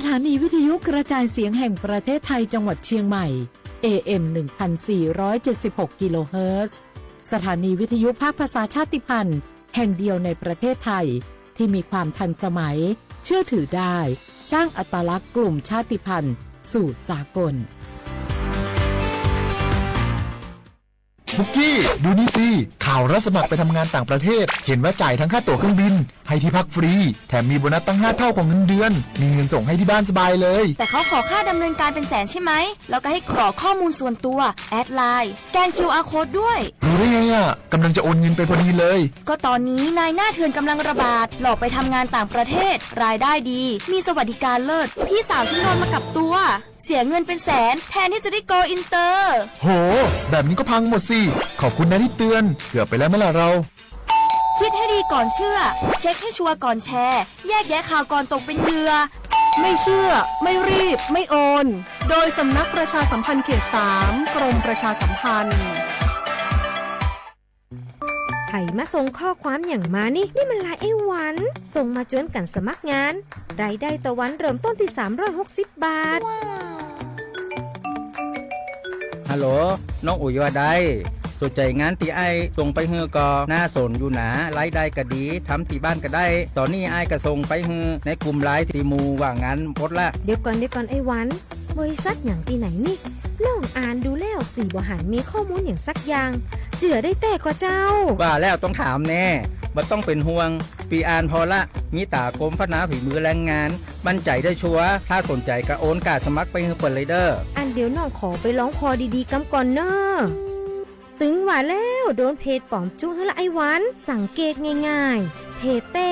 สถานีวิทยุกระจายเสียงแห่งประเทศไทยจังหวัดเชียงใหม่ เอ เอ็ม หนึ่งพันสี่ร้อยเจ็ดสิบหก กิโลเฮิรตซ์ สถานีวิทยุภาคภาษาชาติพันธุ์แห่งเดียวในประเทศไทย ที่มีความทันสมัย เชื่อถือได้ สร้างอัตลักษณ์กลุ่มชาติพันธุ์สู่สากล ปุกกี้ ดูนี่สิ ข่าวรับสมัครไปทำงานต่างประเทศ เห็นว่าจ่ายทั้งค่าตั๋วเครื่องบิน ให้ที่พักฟรี แถมมีโบนัสตั้งห้าเท่าของเงินเดือน มีเงินส่งให้ที่บ้านสบายเลย แต่เขาขอค่าดำเนินการเป็นแสนใช่ไหม แล้วก็ให้กรอกข้อมูลส่วนตัว แอดไลน์ สแกน คิวอาร์ โค้ดด้วย รู้ได้ไงอ่ะ กำลังจะโอนเงินไปพอดีเลย ก็ตอนนี้นายหน้าเถื่อนกำลังระบาด หลอกไปทำงานต่างประเทศ รายได้ดี มีสวัสดิการเลิศ พี่สาวฉันโดนมากับตัว เสียเงินเป็นแสน แทนที่จะได้โกลอินเตอร์ โห แบบนี้ก็พังหมดสิ ขอบคุณนะที่เตือน เกือบไปแล้วไหมล่ะเรา คิดให้ดีก่อนเชื่อ เช็คให้ชัวร์ก่อนแชร์ แยกแยะข่าวก่อนตกเป็นเหยื่อ ไม่เชื่อ ไม่รีบ ไม่โอน โดยสำนักประชาสัมพันธ์เขตสาม กรมประชาสัมพันธ์ ใผมาส่งข้อความอย่างมานี่ นี่มันไลน์ไอ้หวัน ส่งมาชวนกันสมัครงาน รายได้ต่อวันเริ่มต้นที่สามร้อยหกสิบบาท ฮัลโหล น้องอุ๋ยว่าได สนใจงานตี้อ้ายส่งไปหื้อก่อ น่าสนอยู่นะ รายได้ก็ดี ทำตี้บ้านก็ได้ ตอนนี้อ้ายก็ส่งไปหื้อในกลุ่มไลน์ตี้หมู่ว่างงานหมดละ เดี๋ยวก่อน เดี๋ยวก่อน ไอ้หวัน บริษัทอย่างตี้ไหนนี่ น้องอ่านดูแล้วสี่บ่หันมีข้อมูลอย่างสักอย่าง เจื่อได้แต๊ก่อเจ้า ว่าแล้วต้องถามแน่ บ่ต้องเป็นห่วง ปีอ่านพอละ มีตากรมพัฒนาฝีมือแรงงาน มั่นใจได้ชัวร์ ถ้าสนใจก็โอนกาสมัครไปหื้อเปิ้นเลยเด้อ อันเดี๋ยวน้องขอไปลองผ่อดีๆกำก่อนเน้อ ตึงว่าแล้ว โดนเพจปลอมจุ๊หื้อละไอ้หวัน สังเกตง่ายๆ เพจแต๊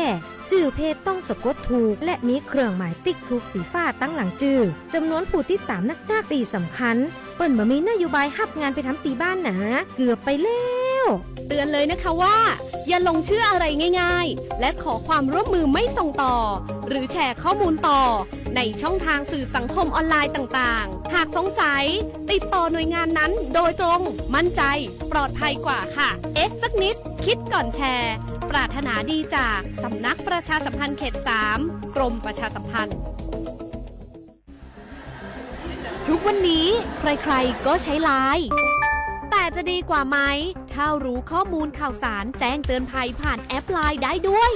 จื่อเพจต้องสะกดถูก และมีเครื่องหมายติ๊กถูกสีฟ้าตั้งหลังจื่อ จำนวนผู้ติดตามนักๆ ตี้สำคัญ เปิ้นบ่มีนโยบายฮับงานไปทำตี้บ้านหนา เกือบไปแล้ว เตือนเลยนะคะว่า อย่าหลงเชื่ออะไรง่ายๆ และขอความร่วมมือไม่ส่งต่อ หรือแชร์ข้อมูลต่อ ในช่องทางสื่อสังคมออนไลน์ต่างๆ หากสงสัย ติดต่อหน่วยงานนั้นโดยตรง มั่นใจ ปลอดภัยกว่าค่ะ เอ๊ะสักนิด คิดก่อนแชร์ ปรารถนาดีจากสำนักประชาสัมพันธ์เขตสาม กรมประชาสัมพันธ์ ทุกวันนี้ใครๆก็ใช้ไลน์ แต่จะดีกว่าไหม ถ้ารู้ข้อมูลข่าวสารแจ้งเตือนภัยผ่านแอปไลน์ได้ด้วย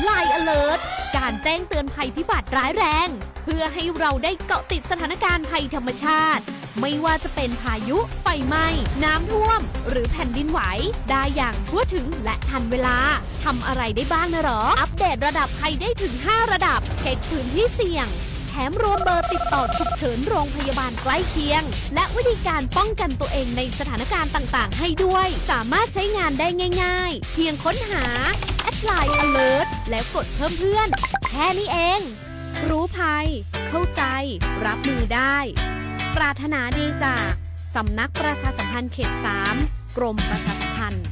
ไลน์ Alert การแจ้งเตือนภัยพิบัติร้ายแรง เพื่อให้เราได้เกาะติดสถานการณ์ภัยธรรมชาติ ไม่ว่าจะเป็นพายุ ไฟไหม้ น้ำท่วม หรือแผ่นดินไหว ได้อย่างทั่วถึงและทันเวลา ทำอะไรได้บ้างนะหรอ อัปเดตระดับภัยได้ถึงห้าระดับ เช็คพื้นที่เสี่ยง แถมรวมเบอร์ติดต่อฉุกเฉินโรงพยาบาลใกล้เคียง และวิธีการป้องกันตัวเองในสถานการณ์ต่างๆ ให้ด้วย สามารถใช้งานได้ง่ายๆ เพียงค้นหา แอดไลน์ Alert แล้วกดเพิ่มเพื่อน แค่นี้เอง รู้ภัย เข้าใจ รับมือได้ ปรารถนาดีจาก สำนักประชาสัมพันธ์เขตสาม กรมประชาสัมพันธ์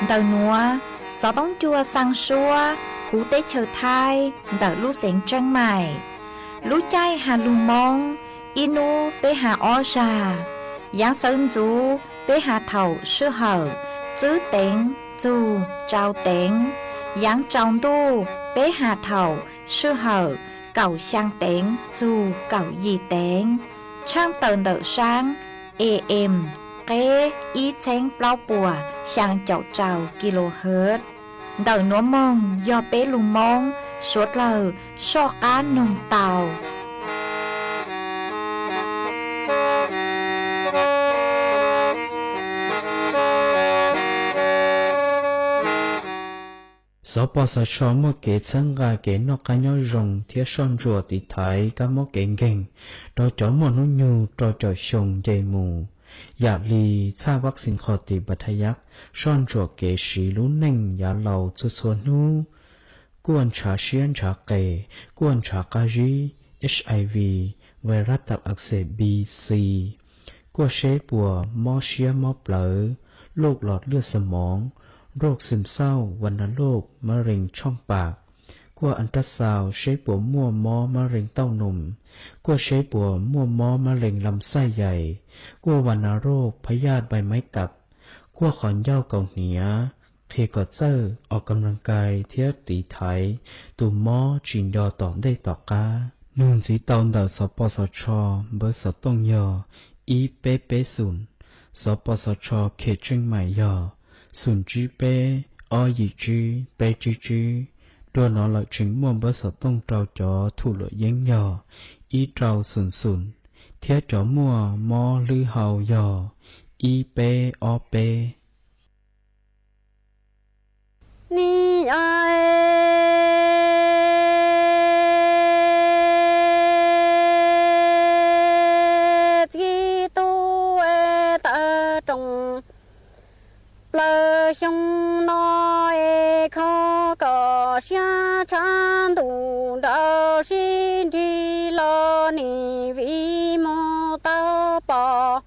Ntawm nuav, xov tooj cua xaa suab huv teb chaws Thaib ntawm lub xeev Tseeb Maim. Lub caij has lug Moob, ib nub peb has ob zag. Yaav sawv ntxuv peb has thaum sij hawm tswb teev txug tsau teev. Yaav tsaus ntuj peb has thaum sij hawm kaum xyaa teev txug kaum yim teev. Tshaaj tawm ntawm saab A M, qeb ib txheeb plaub puas xyaa caum rau kilohertz. Ntawm nuav moog yog peb lug Moob suav dlawg soj qaab noog tau. Xov pog xov so muaj kev txhawb nqa kev noj qab nyob zoo thiab soj ntsuam tiv thaiv kab mob kev nkeeg rau cov muaj hnub nyoog rau caum xyoo nce mus, yam li txhaj vaccine qhov tiv npa thaj yaj, soj ntsuam kev siv lub neej yav laus txhua txhua hnub, kuaj ntshav siab ntshav qes, kuaj ntshav qab zib, H I V, virus tau ak xes B C, kuaj seb puas mob siab mob plawv, loj los lwaj xas moov, roj xwm xauj, va na loj, ma rees tshooj pam, kuaj ultrasound seb puas muaj mob mab rees tauj num, kuaj seb puas muaj mob mab rees lam xaj yais, kuaj vas nas roj phab yaj npai maib tas, kuaj qhov ncauj kaus hniav, qhia kom txawj os kam las kais thiab tiv thaiv tus mob tsis nco tom ntej tom qab. Nug ntxiv tau ntawm xov pos xov tsho npawb xov tooj yog ib peb peb xoom, xov pos xov tsho khem tseej maim yog xoom tsib peb ob yim tsib peb tsib tsib. Dua no lawm tseem muaj npawb xov tooj rau cov thum luam yeeb yog ib rau xoom xoom, thiab cov muaj mob hlwb hau yog ib peb ob peb. Ni txib tub tawv roos plaws xyoo no es kho kom siab tshaj ntuj nraud sib nrig los nim vim mus tau pom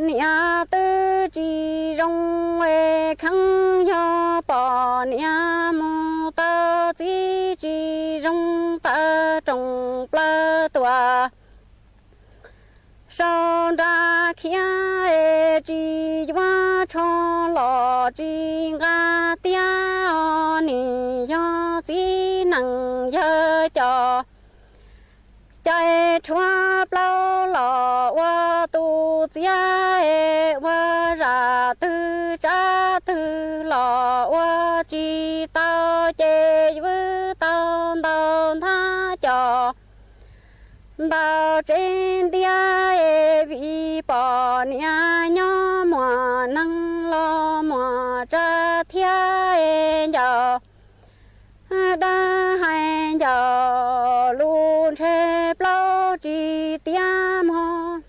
niam twb tsis zoo es kheev yog pom niam mus tau txib tsis zoo tawv roos plaws tuaj sau nra khiav es tsis yuav tsho los tsis nqa tiab os nim yog txib nees yawg cov cai rhuav plaub los ua tus txiab es ua zam twg tsab twg los ua tsis tau ces vwb tau ntau nthab cos ntau tsev ntiab es vim pom niam nyob muaj neeg los muaj tsav thiab es ncaus dawb hais ncaus lus ntshe plaub tsis tiav mog.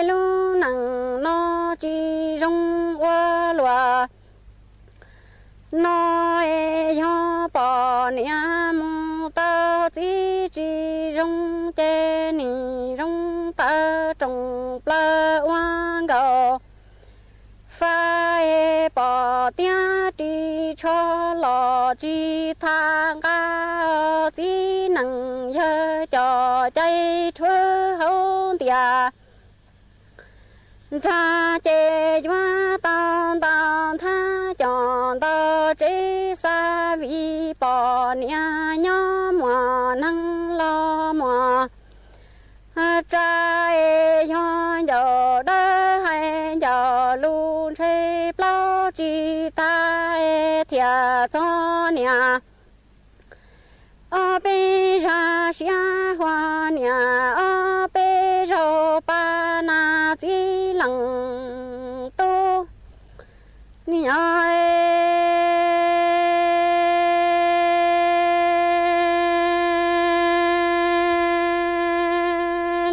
Lub neej no tsis zoo ua luaj no es yog pom niam mus tau txib tsis zoo ces nim zoo tawv roos plaws ua nkaus fa es pom tiab ris tsho los tsis tham nqa os txib nees yawg cov cai rhuav hauv ntiaj nrag ces yuav tau ntau nthab cos ntau tsev xav vim pom niam nyob muaj neeg los muaj tsav es yog ncaus dawb hais ncaus lus ntshe plaub tsis tag es thiaj txog niam ob peb zag siab huab niam ob peb zaug pab nas txib leej tub niam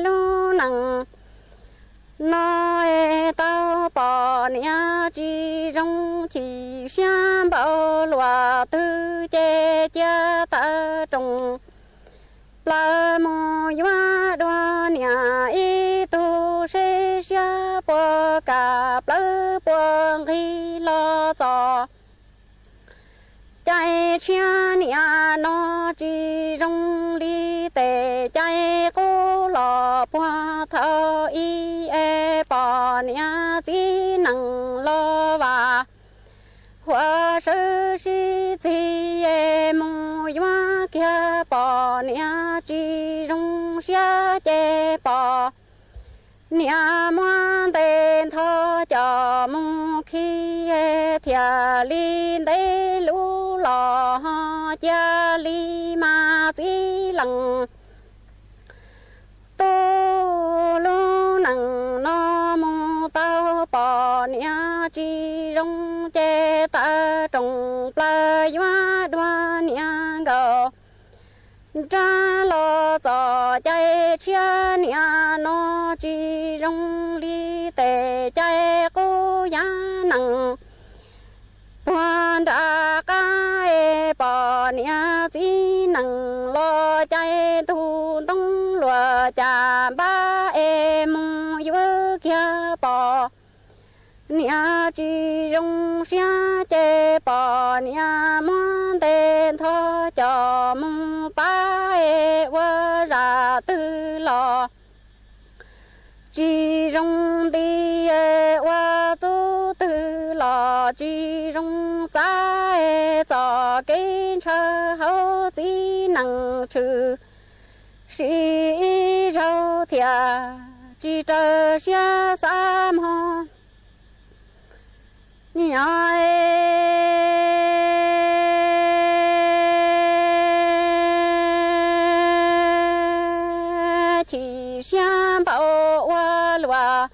lub neej no es tau pom niam tsis zoo chim siab npaum luaj twg ces cia tawv roos plaws mus yuav dua niam ib tug seb siab puas kam plawv puas nqig los txog cai tshiab niam no tsis zoo li tes cai qub los puag thaum ub es pom niam txib nees los vam huam sawv sib txig es mus yuav kiag pom niam tsis zoo siab ces pom niam muab ntes ntho coj mus khi thiaj li ntev lub los ho cia li mas txib leej tub lub neej no mus tau pom niam tsis zoo ces tawv roos plaws yuav dua niam nkaus nrab los txog cai tshiab niam no tsis zoo li tes cai qub yav nees puag nram qab es pom niam txib nees los cai ntug ntoo luaj cas npab es mus yuav kiag Niam tsis zoo siab ces pom niam muab ntes ntho coj mus pab es ua zaj twg los tsis zoo nti, ua txuj twg los tsis zoo txav, txoj kev ntshaw hauv txiv nees tshwm sim ib zaug thiaj tsis raws siab xav mog. Niam, chim siab npaum ua luaj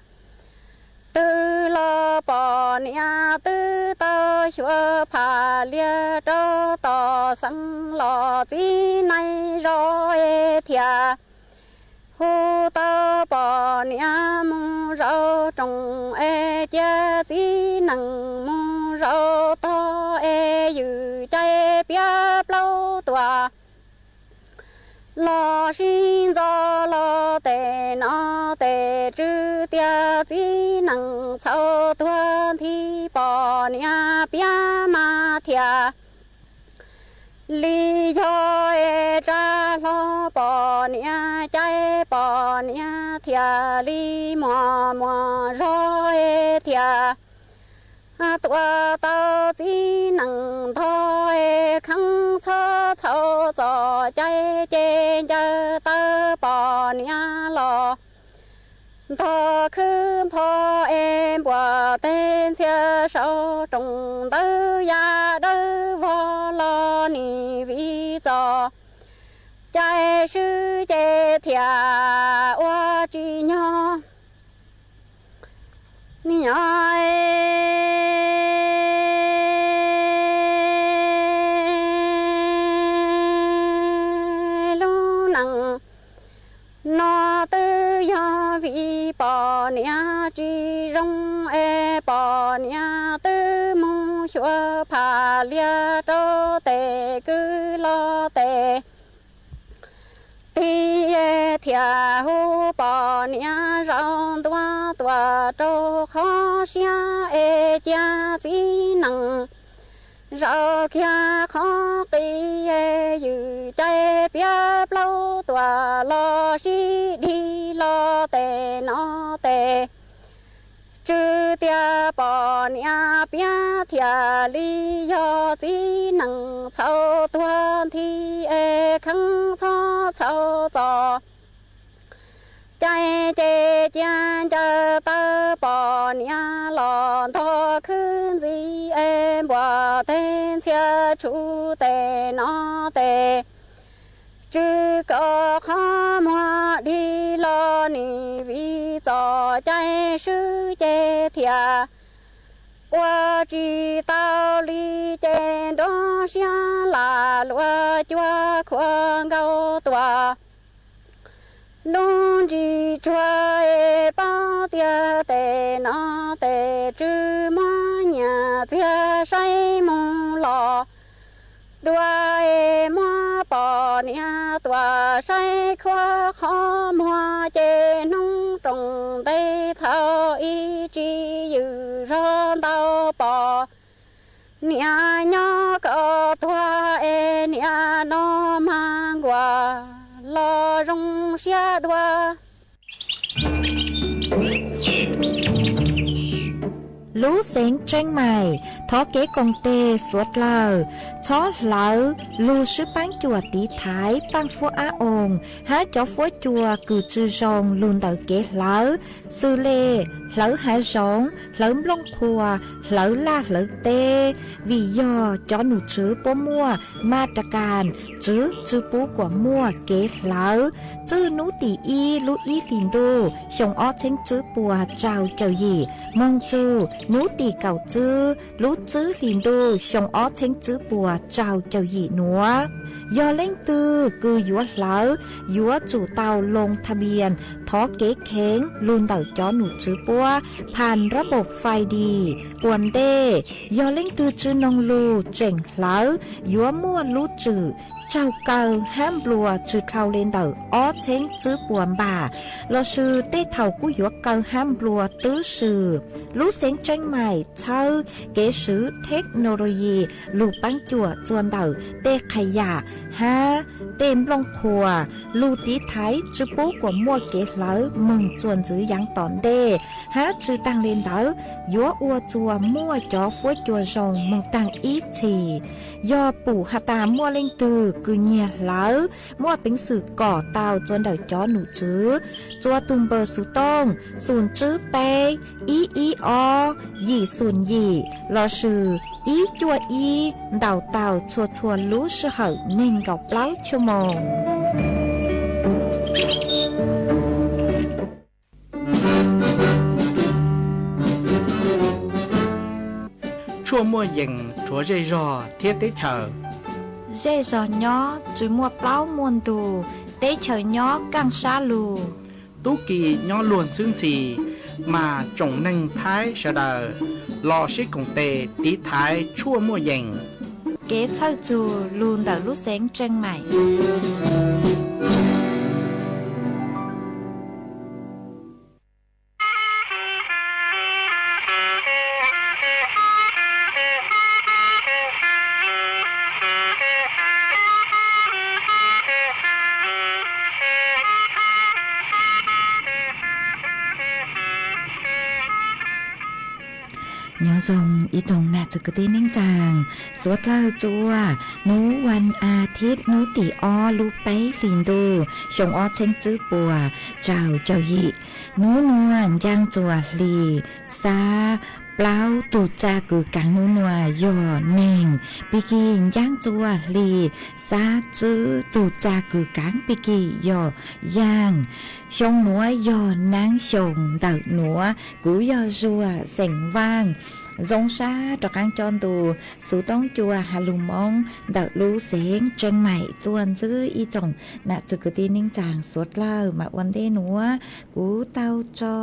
twg los pom niam twb tau xyuas phaj lias rau tom xeev los txiv neej zos es thiaj hu tau pom niam mus zaum rooj es cia txiv neej mus zaum tog es ywm caij piav plaub tuam los sib ntxo los tes no tes tsw tias txiv neej txhaum tuag nthi pom niam piav mas thiaj li yog es tsa hlo pom niam caij pom niam thiaj li muaj muaj zog es thiaj tua tau txiv neej ntog es kheev txhob txhaum txoj cai ces ncaws taw pom niam los ntog khwb npho es npuaj teg ntxhias saum rooj ntawd ya dawb vog los nim vim txoj cai swb ces thiaj ua tsis nyog. Niam, lub neej no twb yog vim pom niam tsis zoo es pom niam twb mus xyuas phaj lias rau tes kwv los tes tid thiaj hu pom niam zaum ntua tuaj rau qhov siab es cia txiv neej zaum kiag qhov qis ywm cai piav plaub tuam los sib dig los tes no tes tsw tias pom niam piav thiaj li yog txiv neej txhaum tuag nthi es kheev txhob txhaum txoj cai ces cia ncaws taw pom niam los ntog khwb ntxiv es npuaj teg ntxhias tshum tes no tes tsw kom qhov muag dig los nim vim txoj cai swb ces thiaj ua tsis tau li ces nrov siab lam luam cuag khuam nkaus tuaj lub ntsis tsuag es paub tias tes no tes tsw muab nyias txiag saib mus los dua es muab pom niam tuaj saib khuab qhov muag ces hnub rooj ntev thaum ib tsam ywm zog ntau pom niam nyob kom tuag es niam no mas nkuaj los zoo siab dua. Lub xeev Tseeb Maim, thov kev koom tes suav dlawg txhob hlawv lug swb paab cuam tiv thaiv Paaj Fuab Ab Oo hab cov fuab cua kws tsi zoo lug ntawm kev hlawv, xws le hlawv hav zoov, hlawv nplooj qhuav, hlawv laj hlawv teb, vim yog cov num tswv puab muaj ma ta kas tswv tsi pub kuas muaj kev hlawv. Txwj nub tim ib lub ib hlis ntuj xyoo ob txheeb tswb puas rau caum yim moog txug nub tim kaum tswb lub tswb hlis ntuj xyoo ob txheeb tswb puas rau caum yim nuav. Yog leej twg kws yuav hlawv, yuav tsum tau loo tha bias thov kev kheev lug ntawm cov num tswv puab phas rab paum fais dis ua ntej. Yog leej twg tsi noog lug tseem hlawv, yuav muaj lub tswm tsaug kaw hab nplua tsi dhau le ntawm ob txheeb tswb puas npam, lossis tej thaum kuj yuav kaw hab nplua twb swm. Lub xeev Tseeb Maim txhawb kev swv theknoloyi lug paab cuam txuas ntawm tej qha yam hab tej nplooj qhuas lug tiv thaiv tsi pub kuas muaj kev hlawv moog txuas ntxiv yaav tom ntej, hab tsi taag le ntawd yuav ua txuas muaj cov fuab cua zoo moog taag ib txhis. Yog pum has tas muaj leej twg kws nyiag hlawv, muaj peev xwm kom tau txuas ntawm cov num tswv txuas tug npawb xuv tooj xum tswb peb ib ib ob yim xum yim lossis ib cuaj ib ntaus tau txhua txhua lub sij hawm neeg nkaum plaub chua moos. Tshuaj muaj yees rhuav zej zog thiab teb chaws. Zej zog nyob tsi muaj plaub muaj ntug, teb chaws nyob kaaj sab lug. Tub ki nyob luag ntxhwb ntxhi, mas tsoom neeg Thaib sawv daws los sib koom tes tiv thaiv tshuaj muaj yees. Kev txhawj txug lug ntawm lub xeev Tseeb Maim. Nyob zoo ib tsoom nam txwv kwv tij neej tsaa, suav dlawg txua nub vas as thiv nub tim ob lub peb hlis ntuj xyoo ob txheeb tswb puas tsaug caug yim. Nub nuav ncaaj txuas hli xab plaub tug txaj kws kaav nub nuav yog neeg, pig kig ncaaj txuas hli xab tswb tug txaj kws kaav pig kig yog yaaj. Xyoo nuav yog naab xyoo ntawm nuav, kuv yog Zuag xeem Vaaj. Zoo sab rov qaab coj ntu xuv toob cua has lug Moob ntawm lub xeev Tseeb Maim tuaj ntsib ib tsoom nam txwv kwv tij neej tsaa suav dlawg. Mas ua ntej nuav kuv tau tso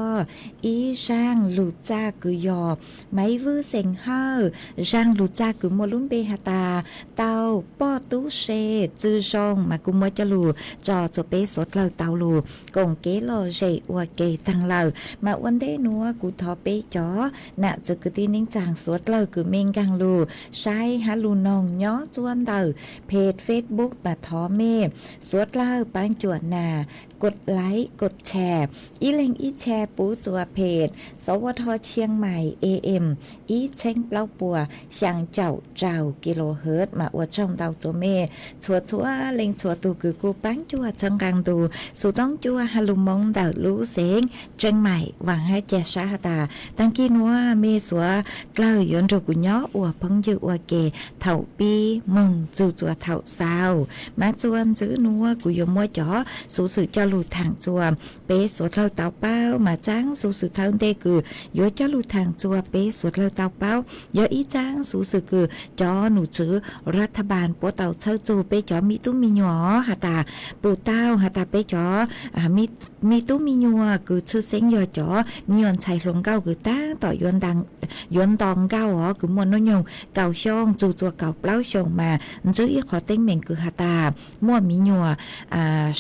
ib zaaj lug txaj kws yog Maiv Vwj xeem Hawj, zaaj lug txaj kws muaj lub npe has tas tau poj tub se txwj zoo, mas kuv muab coj lug tso txug peb suav dlawg tau lug koom kev lom zem ua ke taag lawm. Mas ua ntej nuav kuv thov peb cov nam txwv kwv tij neej tsaa suav dlawg kws mej nkaag lug saib hab lug noog nyob txuas ntawm peg Facebook mas thov mej suav dlawg paab cuam nas kod like kod share, ib leeg ib share pub txuas peg sov ua dho Chiang Mai A M ib txheeb plaub puas xyaa caum rau kilohertz. Mas ua tsaug ntau txug mej txhua txhua leej txhua tug kws kuj paab cuam txhawb nqaa ntu xuv toob cua has lug Moob ntawm lub xeev Tseeb Maim. Vaam hab ca sab has tas taag kig nuav mej suav dlawg yuav nrug kuv nyob ua phooj ywg ua ke thaum pib moog txug txuas thaum xaus. Mas txuas ntxiv nuav kuv yuav muab cov xuv xwm coj lug thaam txuas peb suav dlawg tau paub. Mas txaab xuv xwm thawj ntej kws yuav coj lug thaam txuas peb suav dlawg tau paub yog ib txaab xuv xwm kws cov num tswv รัฐบาล puab tau txhawb txug peb cov me tub me nyuam has tas, pum tau has tas peb cov me tub me nyuam kws tshwj xeeb yog cov me nyuam ntxhais hluas nkauj kws taab tom yuav nto nkauj os, kws muaj nub nyoog kaum xyoo txug txuas kaum plaub xyoo mas ntsib ib qhov teeb meem kws has tas muaj me nyuam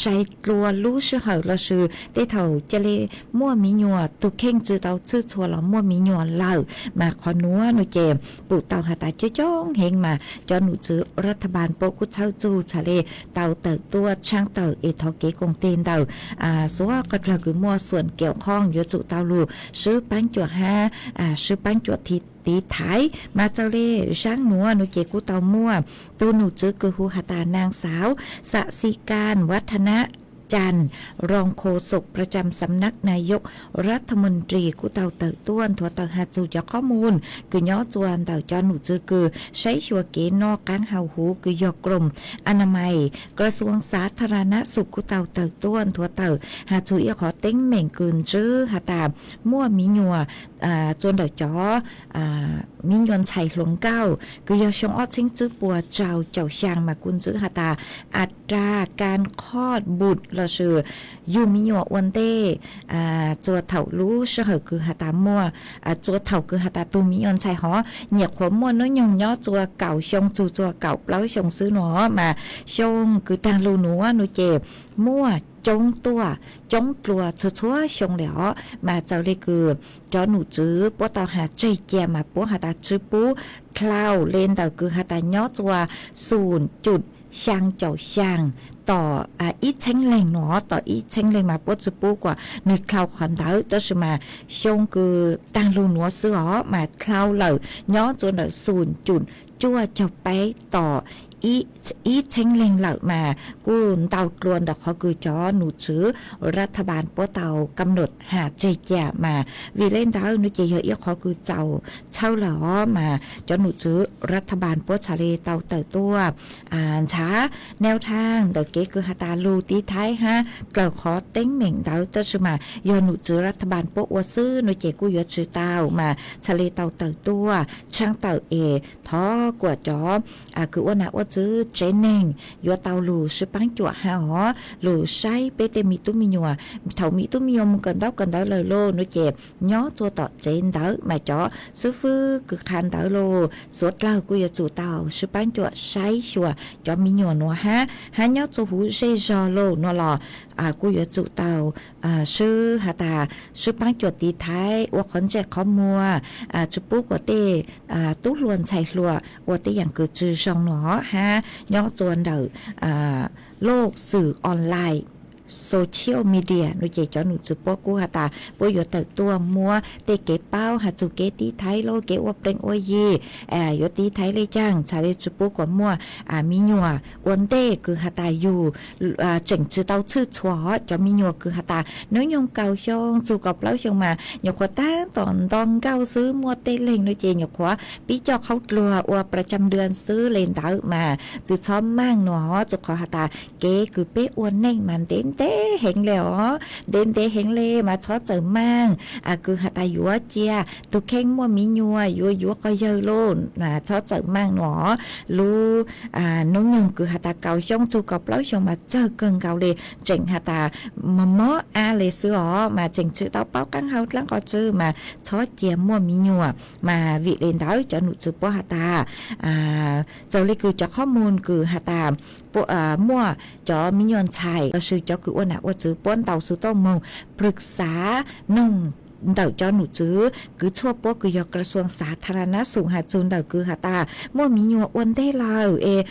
sai dlua lub sij hawm lossis tej thaum ca le muaj me nyuam tug kheej tsi tau txhwj txhua los muaj me nyuam lawm. Mas qhov nuav nuav ces pum tau has tas coob coob heev mas cov num tswv รัฐบาล puab kuj txhawb txug txhad le tau tawm tuaj tshaaj tawm es thov kev koom tes ntawm xuav qhov dlawg kws muaj xuam kiav khooj yuav tsum tau lug swb paab cuam hab swb paab cuam tiv thaiv. Mas txawm le zaab nuav nuav ces kuj tau muaj tug num tswv kws hu has tas นางสาว สะสิการ วัฒนจันทร์ รองโฆษกประจำสำนักนายกรัฐมนตรี kuj tau tawm tuaj nthuav tawm has txug cov qhob moos kws nyob txuas ntawm cov num tswv kws saib xyuas kev noj qaab haus huv kws yog กรมอนามัย กระทรวงสาธารณสุข kuj tau tawm tuaj nthuav tawm has txug ib qhov teeb meem kws ntsib has tas muaj me nyuam txuas ntawm cov me nyuam ntxhais hluas nkauj kws yog xyoo ob txheeb tswb puas rau caum xyaa mas kuj ntxwv has tas อัตราการคลอดบุตร lossis yug me nyuam ua ntej, txua thaum lub sij hawm kws has tas muaj, txua thaum kws has tas tug me nyuam ntxhais hov nyuam qhuav muaj hnub nyoog nyob txua kaum xyoo txug txua kaum plaub xyoo xwb no mas xyoo kws taag lug nuav no ces muaj coob tuaj coob dlua txhua txhua xyoo le os. Mas txawm le kws cov num tswv puab tau has tseg cia mas puab has tas tsi pub dlhau le ntawm kws has tas nyob txua xum cum xyaa caum xyaa tom ib txheeb leeg no, tom ib txheeb leeg mas puab tsi pub kuas nwg dlhau qhov ntawd, tab sis mas xyoo kws taag lug nuav xwb os mas dlhau lawm nyob txua ntawm xum cum cuaj caug peb tom ib txheeb leeg lawm mas kuj ntau dlua ntawm qhov kws cov num tswv รัฐบาล puab tau kam num has tseg cia mas vim le ntawd no ces yog ib qhov kws txaus txhawb lawm os. Mas cov num tswv รัฐบาล puab txhad le tau tawm tuaj ntxhab แนวทาง ntawm kev kws has tas lug tiv thaiv hab dlaws qhov teeb meem ntawd, tab sis mas yog num tswv รัฐบาล puab ua xwb no ces kuj yuav tsi tau mas txhad le tau tawm tuaj tshaab tawm es thov kuas cov kws ua nam ua txwv tsev neeg yuav tau lug sib paab cuam hab os, lug saib peb tej me tub me nyuam. Thaum me tub me nyuam moog kawm ntaub kawm ntawv lawm lauj no ces nyob txua tom tsev ntawd mas cov xib fwb kws qha ntawv lauj xuav dlawg kuj yuav tsum tau sib paab cuam saib xyuas cov me nyuam nuav hab, hab nyob txua huv zej zog lauj no los kuj yuav tsum tau sib has tas sib paab cuam tiv thaiv ua qhov ntsej qhov muag, tsi pub kuas tej tub hluas ntxhais hluas ua tej yaam kws tsi zoo no hab nyob txua ntawm lub xwm online, social media no ces cov num tswv puab kuj has tas puab yuav tawm tuaj muab tej kev paub has txug kev tiv thaiv lauj, kev ua pleev ua yig, yuav tiv thaiv le caag txhad le tsi pub kuas muaj me nyuam ua ntej kws has tas yug tseem tsi tau tshwj txhua, cov me nyuam kws has tas hnub nyoog kaum xyoo txug kaum plaub xyoo mas nyuam qhuav taag tom nto nkauj xwb, muaj tej leeg no ces nyuam qhuav pib coj qhaub dluag ua ประจำเดือน xwb le ntawd mas tsi txhob maaj no, tsi qhov has tas kev kws peb ua neej mas ntev ntev heev le os, ntev ntev heev le mas txhob txawm maaj kws has tas yuav cia tug kheej muaj me nyuam, yuav yuav quas yawg lauj, txhob txawm maaj no. Lub hnub nyoog kws has tas kaum xyoo txug kaum plaub xyoo mas tsawg kawg nkaus le, tseem has tas mob mob ab le xwb os mas tseem tsi tau paub qaab hau dlaab qhov tsi mas txhob cia muaj me nyuam. Mas vim le ntawd cov num tswv puab has tas txawm le kws cov qhob mus kws has tas muaj cov me nyuam ntxhais lossis cov kws ua nam ua txwv puab ntaus xuv tooj moog ปรึกษา noog ntawm cov num tswv kws txhua puab kws yog กระทรวงสาธารณสุข has txug ntawm kws has tas muaj me nyuam ua ntej lawm es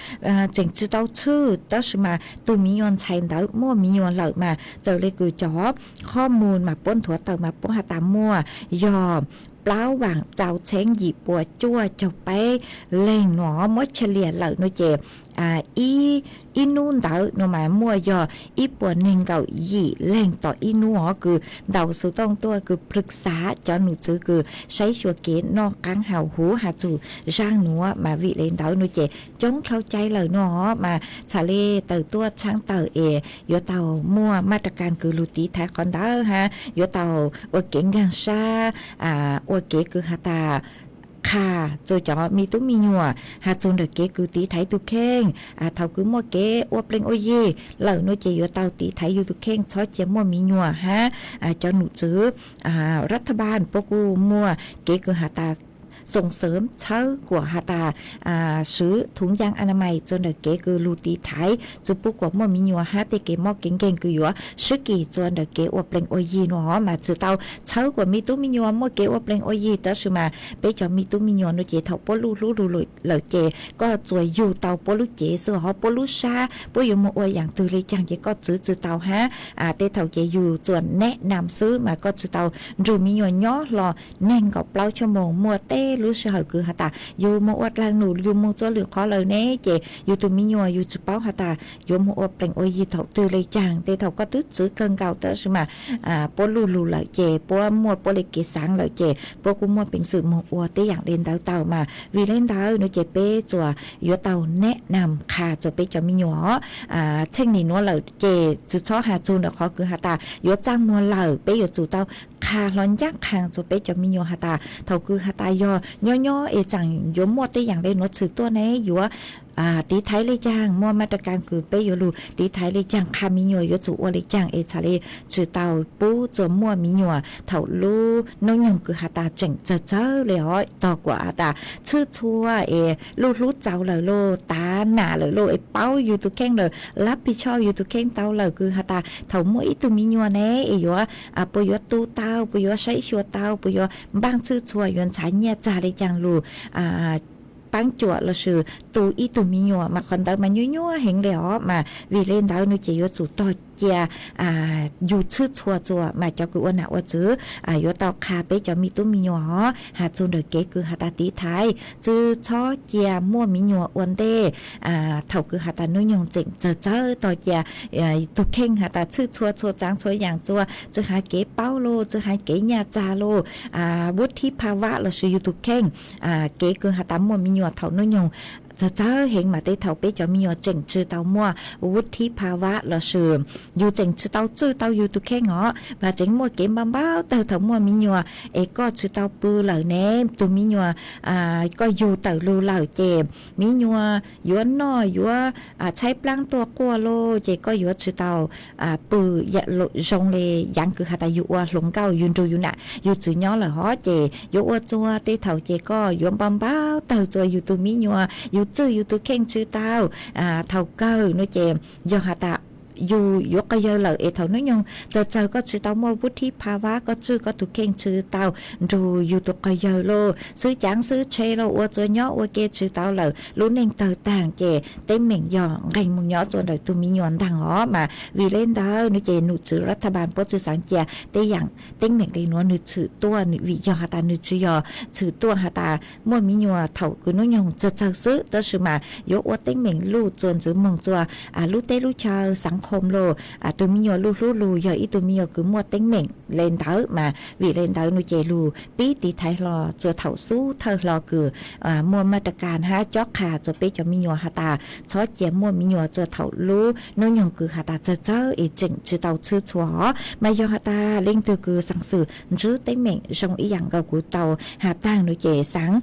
tseem tsi tau tshwj, tab sis mas tug me nyuam ntxhais ntawd muaj me nyuam lawm mas txawm le kws cov qhob mus mas puab nthuav tawm mas puab has tas muaj yog plaub vaam rau txheeb yim puas cuaj caug peb leeg no, muab chaj liam lawm no ces ib hnub ntawd no mas muaj yog ib puas neeg nkaum yim leeg tom ib hnub os kws ntaus xuv tooj tuaj kws ปรึกษา cov num tswv kws saib xyuas kev noj qaab hau huv has txug zaaj nuav mas vim le ntawd no ces coob dlhau cai lawm no mas txhad le tawm tuaj tshaab tawm es yuav tau muaj มาตรการ kws lug tiv thaiv qhov ntawd hab yuav tau ua kev nkaag sab, ua kev kws has tas qha txug cov me tub me nyuam has txug ntawm kev kws tiv thaiv tug kheej. Thaum kws muaj kev ua pleev ua yig lawm no ces yuav tau tiv thaiv yug tug kheej txhob cia muaj me nyuam hab cov num tswv รัฐบาล puab kuj muaj kev kws has tas ส่งเสริม txhawb kuas has tas swv ถุงยางอนามัย txug ntawm kev kws lug tiv thaiv txug pub kuas muaj me nyuam hab tej kev mob kev nkeeg kws yuav swb kis txug ntawm kev ua pleev ua yig no mas tsi tau txhawb kuas me tub me nyuam muaj kev ua pleev ua yig, tab sis mas peb cov me tub me nyuam no ces thaum puab luj hlub lug lawm ces koj tsuas yug tau puab lub cev xwb os, puab lub sab puab yuav moog ua yaam twg le caag ces koj txwv tsi tau hab. Tej thaum ces yug tsuas แนะนำ xwb mas koj tsi tau nrug me nyuam nyob hlo neeg nkaum plaub xuab moos, muaj tej lub sij hawm kws has tas yug moog ua dlaag num, yug moog txua lwm qhov lawm ne ces yug tug me nyuam yug tsi paub has tas yuav moog ua pleev ua yig thaum twg le caag. Tej thaum koj twb txwv kawg nkaus tab sis mas puab luj lug lawm ces puab muaj puab le kev xaav lawm ces puab kuj muaj peev xwm moog ua tej yaam le ntawd tau mas vim le ntawd no ces peb tsuas yuav tau แนะนำ qha txug peb cov me nyuam os. Txheej nim nuav lawm ces tsi txhob has txug ntawm qhov kws has tas yuav txaj muag lawm, peb yuav tsum tau qha hlo ncaj qha txug peb cov me nyuam has tas thaum kws has tas yog nyob nyob es tseem yuav muaj tej yaam le nuav tshwm tuaj ne yuav tiv thaiv le caag, muaj maj raj kas kws peb yuav lug tiv thaiv le caag, qha me nyuam yuav tsum ua le caag es txhad le tsi tau pub txuas muaj me nyuam thaum lub nub nyoog kws has tas tseem txawg txawg le os, tog kuas has tas txhwj txhua es luj hlub txaus lawm lauj, tav nam lawm lauj, es paub yug tug kheej lawm, lab pig choj yug tug kheej tau lawm kws has tas thaum muaj ib tug me nyuam ne es yuav puas yuav tu tau, puas yuav saib xyuas tau, puas yuav npaaj txhwj txhua, yuav ntxhaav nyiaj txag le caag lug paab cuam lossis tu ib tug me nyuam mas qhov ntawd mas nyuaj nyuaj heev le os. Mas vim le ntawd nws ces yuav tsum tog cia yug txhwj txhua txuas mas cov kws ua nam ua txwv yuav tau qha peb cov me tub me nyuam os has txug ntawm kev kws has tas tiv thaiv, tsi txhob cia muaj me nyuam ua ntej thaum kws has tas nub nyoog tseem txawg txawg, tog cia tug kheej has tas txhwj txhua txhua txaav txhua yaam txuas, tsi has kev paub lauj, tsi has kev nyiaj txag lauj, vub thib pha vab lossis yug tug kheej kev kws has tas muaj me nyuam thaum nub nyoog txawg txawg heev mas tej thaum peb cov me nyuam tseem tsi tau muaj vub thib pha vab lossis yug tseem tsi tau txwj tau yug tug kheej os, mas tseem muaj kev npau npau tawg thaum muaj me nyuam es koj tsi tau pw lawm ne, tug me nyuam koj yug tawm lug lawm ces me nyuam yuav noj yuav tshaib plaab tuaj quaj lauj, ces koj yuav tsi tau pw zoo le yaav kws has tas yug ua hluas nkauj yug nrug yug nam yug txwv nyob lawm hov, ces yuav ua txuag tej thaum ces koj yuav npau npau tawg txuas yug tug me nyuam, yug txwj yug tug kheej tsi tau. Thaum kawg no ces yog has tas yug yuav quas yawg lawm es thaum nub nyoog txawg txawg koj tsi tau muaj vub thib pha vab, koj txwj koj tug kheej tsi tau nrug yug tug quas yawg lauj, xwb caav xwb tshe lauj, ua txuas nyob ua ke tsi tau lawm, lub neej tawg taag ces teeb meem yog nqeeg moog nyob txuas ntawm tug me nyuam ntaag os. Mas vim le ntawd no ces num tswv lab thaj npaas puab tsi xaav cia tej yaam teeb meem le nuav nws tshwm tuaj, vim yog has tas nws tsi yog tshwm tuaj has tas muaj me nyuam thaum kws nub nyoog txawg txawg xwb, tab sis mas yuav ua teeb meem luj txuas ntxiv moog txuas lub teb lub chaw xaav qhom lauj, tug me nyuam luj hlub lug yog ib tug me nyuam kws muaj teeb meem le ntawd. Mas vim le ntawd no ces lug pib tiv thaiv hlo txuas thaum xub thawj hlo kws muaj maj raj kas hab cob qha txuas peb cov me nyuam has tas txhob cia muaj me nyuam txuas thaum lub nub nyoog kws has tas txawg txawg es tseem tsi tau txhwj txhua os. Mas yog has tas leej twg kws xaav xwm ntsib teeb meem zoo ib yaam nkaus kuv tau has taag no ces xaav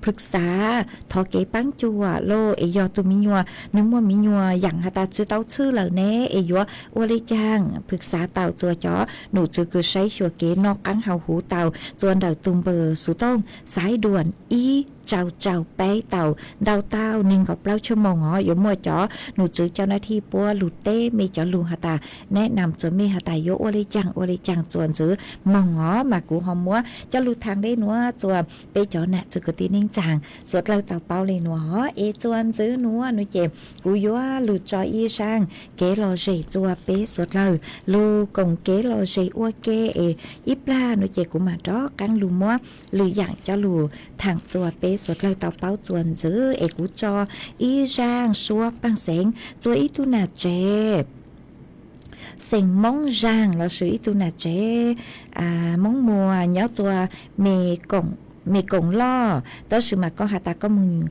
phwm xav thov kev paab cuam lauj, es yog tug me nyuam nws muaj me nyuam yaam has tas tsi tau txhwj lawm ne es yuav ua le caag, phwm xav tau txuas cov num tswv kws saib xyuas kev noj qaab haus huv tau txuas ntawm tug npawb xuv tooj xaiv duam ib rau rau peb tau ntau tau neeg nkaum plaub tshuaj moog os. Yuav muaj cov num tswv cov na thij puab lug teb mej cov lug has tas neb nam txuas mej has tas yuav ua le caag ua le caag txuas ntxiv moog os. Mas kuv ho muab coj lug thaam le nuav txuas peb cov nam txwv kwv tij neej tsaa suav dlawg tau paub le nuav os. Es txuas ntxiv nuav no ces kuv yuav lug tso ib zaaj kev lom zem txuas peb suav dlawg lug koom kev lom zem ua ke es ib plag no ces kuv mam rov qaab lug muab lwm yaam coj lug thaam txuas peb suav dlawg tau paub txuas ntxiv. Es kuv tso ib zaaj suab paaj xeev txuas ib tug nam tsev xeem Moob Zaag lossis ib tug nam tsev Moob Muas nyob txuas Me Koom Loj, tab sis mas koj has tas koj moog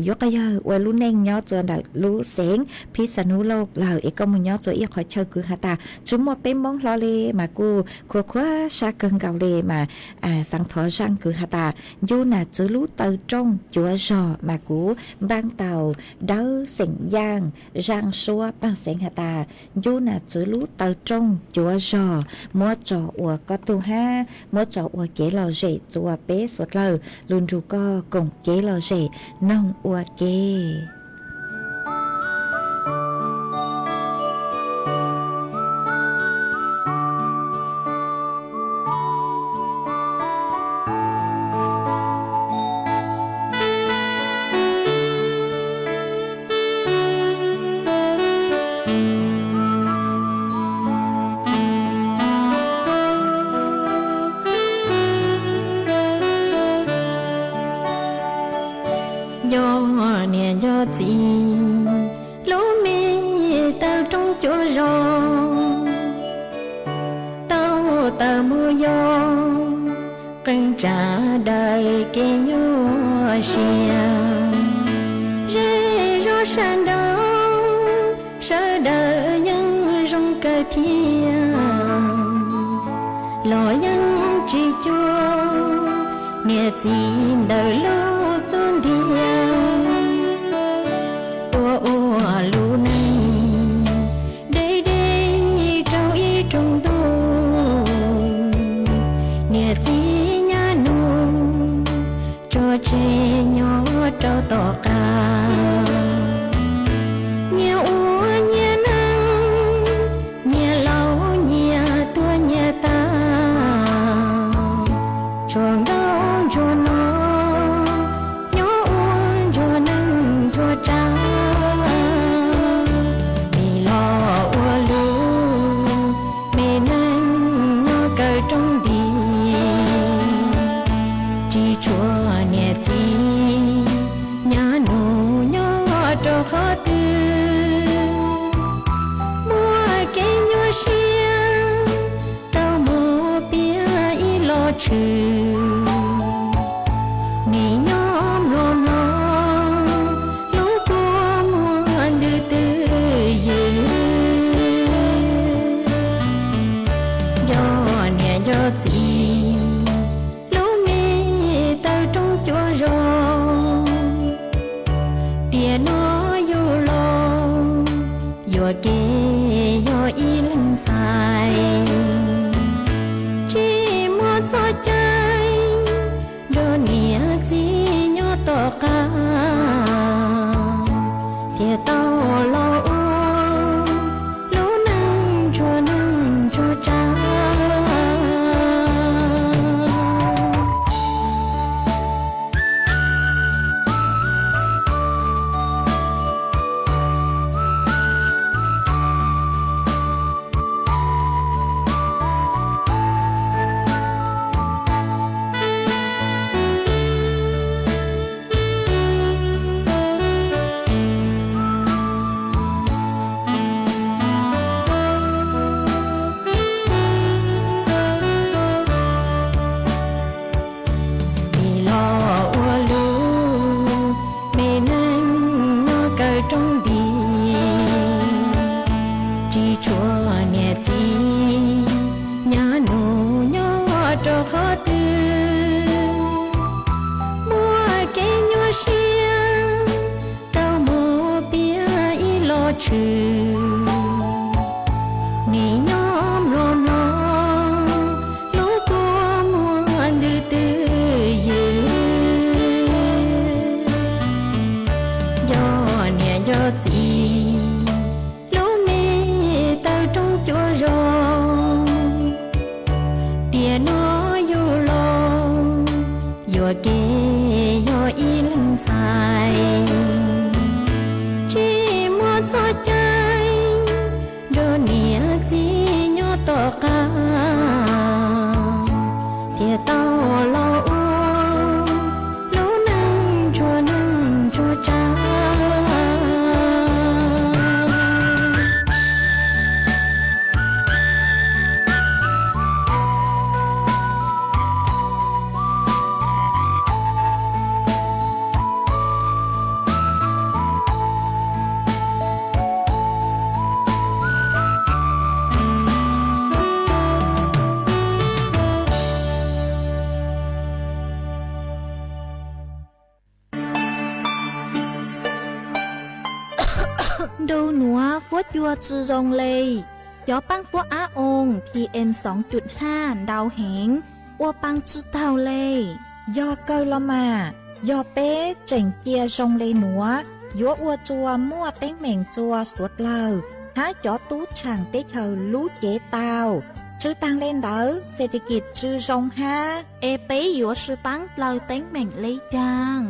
yuav quas yawg ua lub neej nyob txuas ntawm lub xeev Phij Xa Nub Lauj lawm es koj moog nyob txuas ib qhov chaw kws has tas tsi muaj peb Moob hlo le mas kuj khuv khuav sab kawg nkaus le mas xaav thov zaaj kws has tas ncu nam txwv lub taw rooj cuav zog mas kuv npaaj tau dawb xeem Yaaj zaaj suab paaj xeev has tas ncu nam txwv lub taw rooj cuav zog muab tso ua koj tug hab muab tso ua kev lom zem txuas peb suav dlawg lug nrug koj koom kev lom zem noog ua ke. Nco niam nco txiv, lub me taw rooj cuav zog, tau taws mus yog qee tsav daws kev nyuaj siab. Zej zog sawv daws, sawv daws yeej zoo kawg thiab, los yeej Niam txiv ntawm lub xub ntiag tuaj ua lub neej deb deb rau ib rooj ntuj. Niam txiv nyab nus tso tseg nyob rau tom qab. Nyias ua nyias neej, nyias laus nyias tuag nyias tas. Tsuas nkauj ntsuag no nyob ua ntsuag neej ntsuag tsav. Nim los ua lub me neej nyob kaw rooj nti, tsis tshua niam txiv nyab nus nyob rau qhov twg. Muaj kev nyuaj siab tau mus piav ib los tshwm. Nim nyob mlom mlom, lub kua muag ntws twj ywm. Nco niam nco txiv, lub me taw rooj cua zos. Tiam no yug los yuam kev yog ib leeg ntxhais, tsis muaj txoj cai nrog niam txiv nyob tom qab, thiaj tau los ua lub neej ntsuag neej ntsuag tsav. Nim los ua lub me neej nyob kaw rooj nti, tsis tshua niam txiv nyab nus nyob rau qhov twg. Muaj kev nyuaj siab tau mus piav ib los tshwm. Nim nyob mlom mlom, lub kua muag ntws twj ywm. Nco niam nco txiv, lub me taw rooj cua zos. Tiam no yug los yuam kev yog ib leeg ntxhais, tsis muaj txoj cai nrog niam txiv nyob tom qab, thiaj tau los ua lub neej ntsuag neej ntsuag tsav. Ntu nuav fuab cua tsi zoo le, cov paab fuab ab oo P M xoo cuj haj ntau heev, ua paa tsi taug le. Yog kawg los mas, yog peb tseem cia zoo le nuav, yuav ua txuas muaj teeb meem txuas suav dlawg hab cov tub tshaam teb chaws lub cev tau. Tsi taag le ntawd, xes tes kis tsi zoo hab. Es peb yuav sib paab dlaws teeb meem le caag?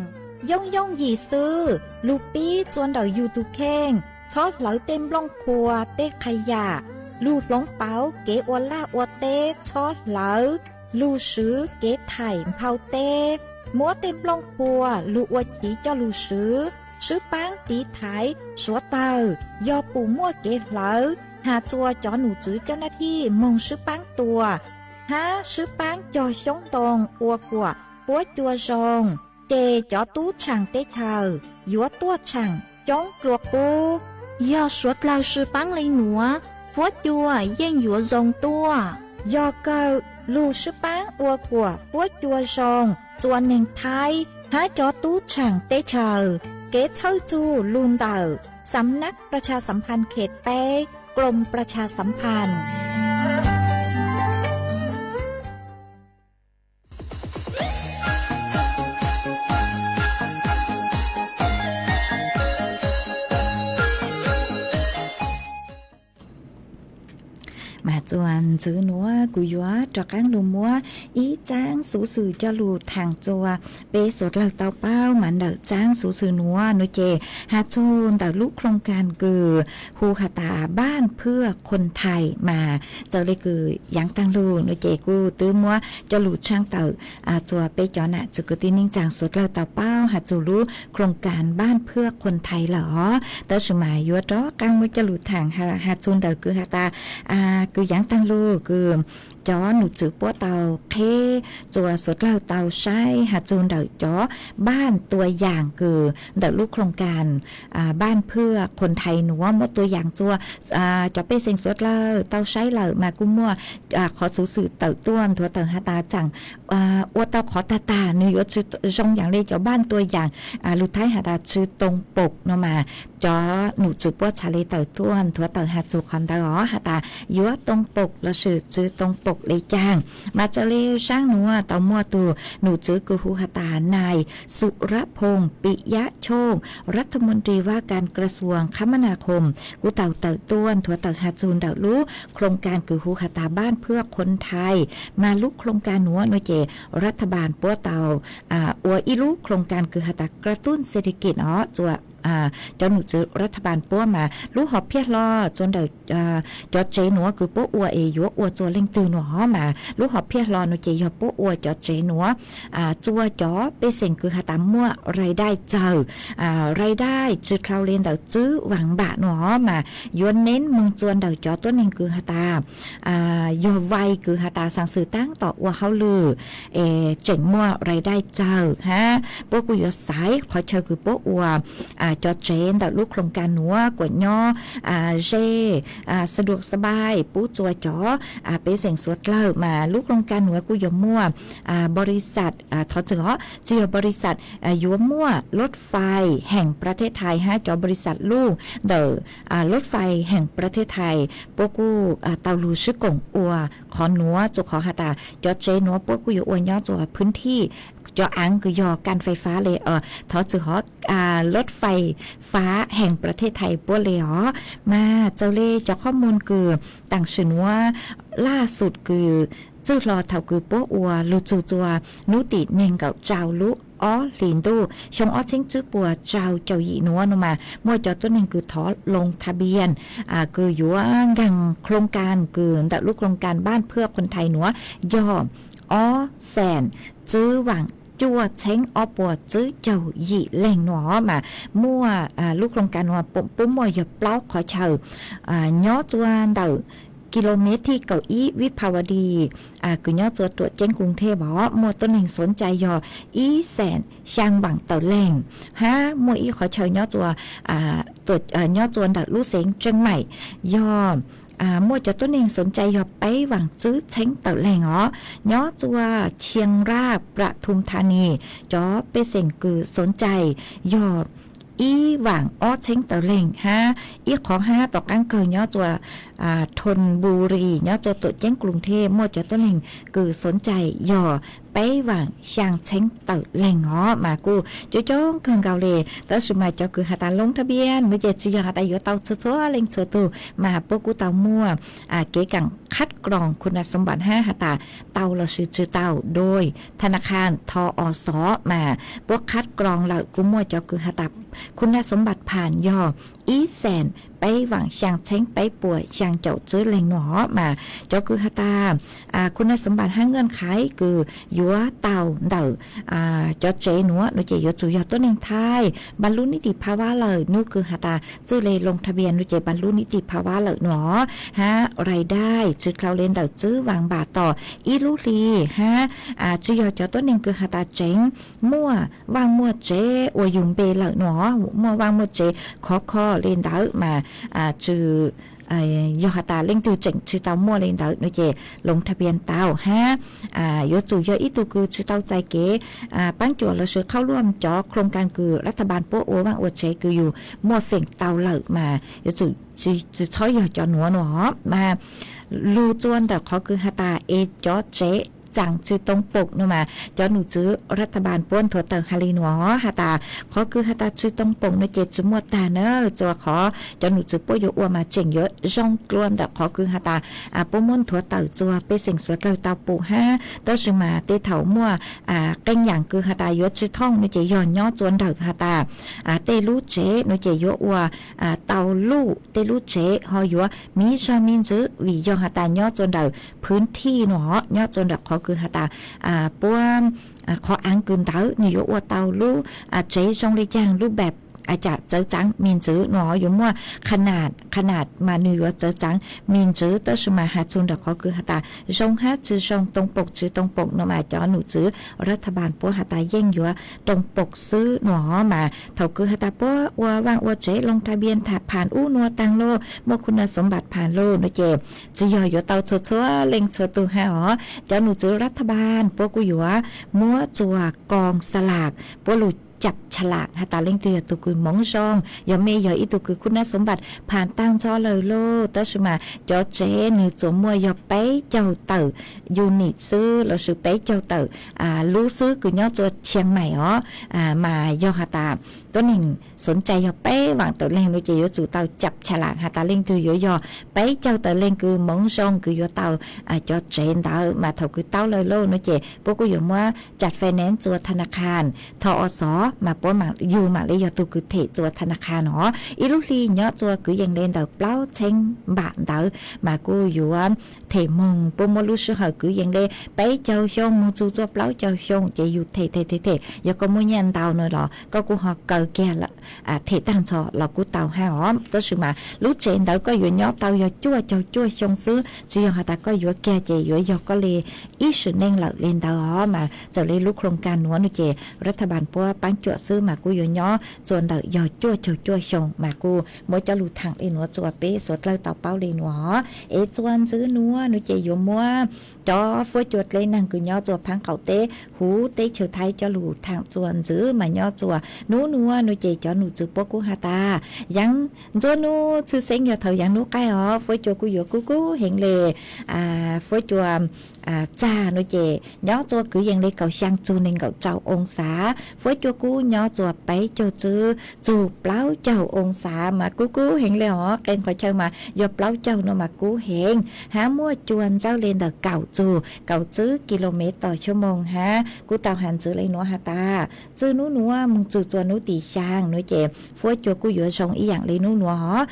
Yooj yooj yim xwb, lug pib txua ntawm yug tug kheej, txhob hlawv tej nplooj qhuav tej qha yam, lug hloov pauv kev ua laj ua teb txhob hlawv, lug swv kev thaim nphau teb, muab tej nplooj qhuav lug ua chiv coj lug swv, sib paab tiv thaiv suav dlawg. Yog pum muaj kev hlawv, has txua cov num tswv coj naj thij moog sib paab tua, hab sib paab cog xyoob ntoo ua kuam fuab cua zoo, ces cov tub tshaam teb chaws yuav tuaj tshaam coob dlua qub. Yog suav dlawg sib paab le nuav, fuab cua yeej yuav zoo tuaj. Yog kawg, lug sib paab tua kuam fuab cua zoo, txua neeg Thaib hab cov tub tshaam teb chaws. Kev txhawb txug lug ntawm สำนักประชาสัมพันธ์เขตแปด กรมประชาสัมพันธ์ Mas txuas ntxiv nuav kuv yuav rov qaab lug muab ib txaab xuv xwm coj lug thaam txuas peb suav dlawg tau paub. Mas ntawm txaab xuv xwm nuav nuav ces has txug ntawm lub โครงการ kws hu has tas บ้านเพื่อคนไทย mas txawm le kws yaav taag lug nuav ces kuj twb muab coj lug tshaaj tawm txuas peb cov nam txiv kwv tij neej tsaa suav dlawg tau paub has txug lub โครงการบ้านเพื่อคนไทย lawm os. Tab sis mas yuav rov qaab muab coj lug thaam has txug ntawm kws has tas kws yaav taag lug kws cov num txwv puab tau qheb txuas suav dlawg tau saib has txug ntawm cov บ้านตัวอย่าง kws ntawm lub โครงการบ้านเพื่อคนไทย nuav muab ตัวอย่าง txuas cov pej xeem suav dlawg tau saib lawm mas kuj muaj qhov xuv xwm tawm tuaj nthuav tawm has tas txaam ua tau qhov tag tag nwg yuav tsi zoo yaam le cov บ้านตัวอย่าง lug Thaib has tas chưaตรงปก no mas cov num txwv puab txhad le tawm tuaj nthuav tawm has txug qhov ntawd os has tas yuav ตรงปก lossis chưaตรงปก le caag. Mas txawm le saab nuav tau muaj tug num txwv kws hu has tas นายสุรพงษ์ ปิยะโชติ รัฐมนตรีว่าการกระทรวงคมนาคม kuj tau tawm tuaj nthuav tawm has txug ntawm lub โครงการ kws hu has tas บ้านเพื่อคนไทย mas lub โครงการ nuav nuav ces รัฐบาล puab tau ua ib lub โครงการ kws has tas กระตุ้นเศรษฐกิจ os txuas cov num txwv รัฐบาล puab mas lub hom phiaj hlo txuas ntawm cov tsev nuav kws puab ua es yuav ua txuas leej twg nuav os mas lub hom phiaj hlo nuav ces yog puab ua cov tsev nuav txuas cov pej xeem kws has tas muaj รายได้ txawg, รายได้ tsi dlhau le ntawm 资源 npam nuav os mas yuav เน้น moog txuas ntawm cov tuab neeg kws has tas yog วัย kws has tas xaam xwm taab tom ua hauj lwm es tseem muaj รายได้ txawg hab puab kuj yuav xaiv qhov chaw kws puab ua cov tsev ntawm lub โครงการ nuav kuas nyob ze, สะดวกสบาย pub txuas cov pej xeem suav dlawg mas lub โครงการ nuav kuj yuav muaj บริษัท, thov txwm os, tsi yog บริษัท, yuav muaj รถไฟแห่งประเทศไทย hab cov บริษัท luj ntawm รถไฟแห่งประเทศไทย puab kuj tau lug sib koom ua qhov nuav txug qhov has tas cov tsev nuav puab kuj yuav ua nyob txuas พื้นที่, cov aav kws yog การไฟฟ้า le, thov txwm hov, รถไฟฟ้าแห่งประเทศไทย puab le os. Mas txawm le cov qhob moos kws taam sim nuav laj xum kws txwj hlo thaus kws puab ua lug txug txuas nub tim neeg nkaum rau lub ob hlis ntuj xyoo ob txheeb tswb puas rau caum yim nuav no mas muaj cov tuab neeg kws thov ลงทะเบียน kws yuav nkaag โครงการ kws ntawm lub โครงการบ้านเพื่อคนไทย nuav yog ob xees tswb vaam cuaj txheeb ob puas tswb caug yim leeg nuav mas muaj lub โครงการ nuav puab muaj yog plaub qhov chaw nyob txuas ntawm กิโลเมตรที่เก้าสิบเอ็ด วิภาวดี kws nyob txuas tuam ceeb กรุงเทพ os muaj tuab neeg สนใจ yog ib xees xyaa vaam tawm leeg hab muaj ib qhov chaw nyob txuas nyob txuas ntawm lub xeev เชียงใหม่ yog muaj cov tuab neeg สนใจ yog peb vaam tswb txheeb tawm leeg os. Nyob txuas เชียงราก ปทุมธานี cov pej xeem kws สนใจ yog ib vaam ob txheeb tawm leeg hab ib qhov hab tom qaab kawg nyob txuas ธนบุรี nyob txuas tuam ceeb กรุงเทพ muaj cov tuab neeg kws สนใจ yog peb vaam xyaa txheeb tawm leeg os mas kuj coob coob kawg nkaus le. Tab sis mas cov kws has tas ลงทะเบียน nuav ces tsi yog has tas yuav tau txhua txhua leej txhua tug mas puab kuj tau muaj kev kaam คัดกรองคุณสมบัติ hab has tas tau lossis tsi tau โดยธนาคาร ทอส mas puab คัดกรอง lawm kuj muaj cov kws has tas คุณสมบัติผ่าน yog ib xees peb vaam xyaa txheeb peb puas xyaa caum tswb leeg nuav os mas cov kws has tas คุณสมบัติ hab เงื่อนไข kws yuav tau ntawm cov tsev nuav nuav ces yuav tsum yog tuab neeg Thaib บรรลุนิติภาวะ lawm. Nub kws has tas txwj le ลงทะเบียน nuav ces บรรลุนิติภาวะ lawm nuav hab รายได้ tsi dlhau le ntawm tswb vaam npam tom ib lub hli hab tsi yog cov tuab neeg kws has tas tseev muaj vaaj muaj tsev ua yug npe lawm nuav, muaj vaaj muaj tsev khov kho le ntawd mas tsi yog has tas leej twg tseem tsis tau muaj li ntawd no ces loo tha pias tau hab. Yuav tsum yog ib tug kws tsis tau txais kev paab cuam lossis qhab luaj cov khlooj kaa kws lab thaj npaas puab ua vaaj ua tsev kws yug muaj feem tau lawm mas yuav tsum tsis txhob yog cov nuav no mas lug txua ntawm qhov kws has tas es cov tsev tsaam tsis too poom no mas cov num tswv lab thaj npaas puab nthuav tawm has li nuav has tas qhov kws has tas tsis too poom no ces tsis muaj tag na. Txua qhov cov num tswv puab yuav ua mas tseem yuav zoo dlua ntawm qhov kws has tas puab muab nthuav tawm txua pej xeem suav dlawg tau pum hab. Tab sis mas tej thaum muaj qee yaam kws has tas yuav tsis thooj no ces yog nyob txua ntawm has tas tej lub tsev no ces yuav ua tau luj tej lub tsev ho yuav miv zog miv ntxwv vim yog has tas nyob txua ntawm phwv thij no, nyob txua ntawm qhov kws has tas puab qhov aav kws ntawd nwg yuav ua tau lub tsev zoo le caag lub npaam txawv txaav miv ntxwv no yuav muaj qha nas mas nwg yuav txawv txaav miv ntxwv. Tab sis mas has txug ntawm qhov kws has tas zoo hab tsis zoo too poom tsis too poom no mas cov num tswv lab thaj npaas puab has tas yeej yuav too poom xwb no mas thaum kws has tas puab ua vaaj ua tsev loo tha npias tham phaav ub nua taag lauj muaj khu nas xoov npaam phaav lauj no ces tsis yog yuav tau txhua txhua leej txhua tug hab os. Cov num tswv lab thaj npaas puab kuj yuav muab txua koos xa las puab lug cap tsha las has tas leej twg yog tug kws moov zoo, yog mej yog ib tug kws khu nas xoov npaam phaav taag ntxho lawm lauj. Tab sis mas cov tsev nwg txuas muaj yog peb caug tawm unit xwb lossis peb caug tawm lub xwb kws nyob txua Chiang Mai os mas yog has tas tuab neeg xoov cai yog peb vaam tawm leej no ces yuav tsum tau cap tsha las has tas leej twg yuav yog peb caug tawm leej kws moov zoo kws yuav tau cov tsev ntawd mas thaum kws tau lawm lauj no ces puab kuj yuav muab cam finance txua tha na kha, tho o xov mas puab yug maam le yog tug kws them txua tha na kha no. Ib lub hli nyob txua kwv yees le ntawm plaub txheeb npam ntawd mas kuj yuav them moog puab muab lub sij hawm kwv yees le peb caug xyoo moog txug txua plaub caug xyoo ces yug them them them them yog koj muaj nyaj ntau no los koj kuj ho kaw kiag them taag ntxho los kuj tau hab os. Tab sis mas lub tsev ntawd koj yuav nyob tau yog cuaj caug cuaj xyoo xwb, tsis yog has tas koj yuav kiag ces yuav yog koj le ib sim neej lawm le ntawd os. Mas txawm le lub khlooj kaag nuav no ces lab thaj npaas puab paab cuam xwb mas kuj yuav nyob txua ntawm yog cuaj caug cuaj xyoo mas kuj muab coj lug thaam le nuav txua peb suav dlawg tau paub le nuav os. Es txua ntxwv nuav no ces yuav muab cov fuab cua dleb naag kws nyob txua phaab qaum teb huv teb chaws Thaib coj lug thaam txua ntxwv mas nyob txua nub nuav no ces cov num tswv puab kuj has tas yaav ntxuav nub txhwj xeeb yog thaum yaav nub qaij os fuab cua kuj yuav kub kub heev le. Fuab cua txag no ces nyob txua kwv yees le kaum xyaa txug neeg nkaum rau oo xav, fuab cua kub nyob txua peb caug tswb txug plaub caug oo xav mas kub kub heev le os. Qee qhov chaw mas yog plaub caug no mas kub heev hab muaj cua ntxawb le ntawm kaum txug kaum tswb kilomev tos xyoo moog hab kuj tau has ntxwv le nuav has tas txwj nub nuav moog txug txua nub tim xyaa no ces fuab cua kuj yuav zoo ib yaam le nub nuav os.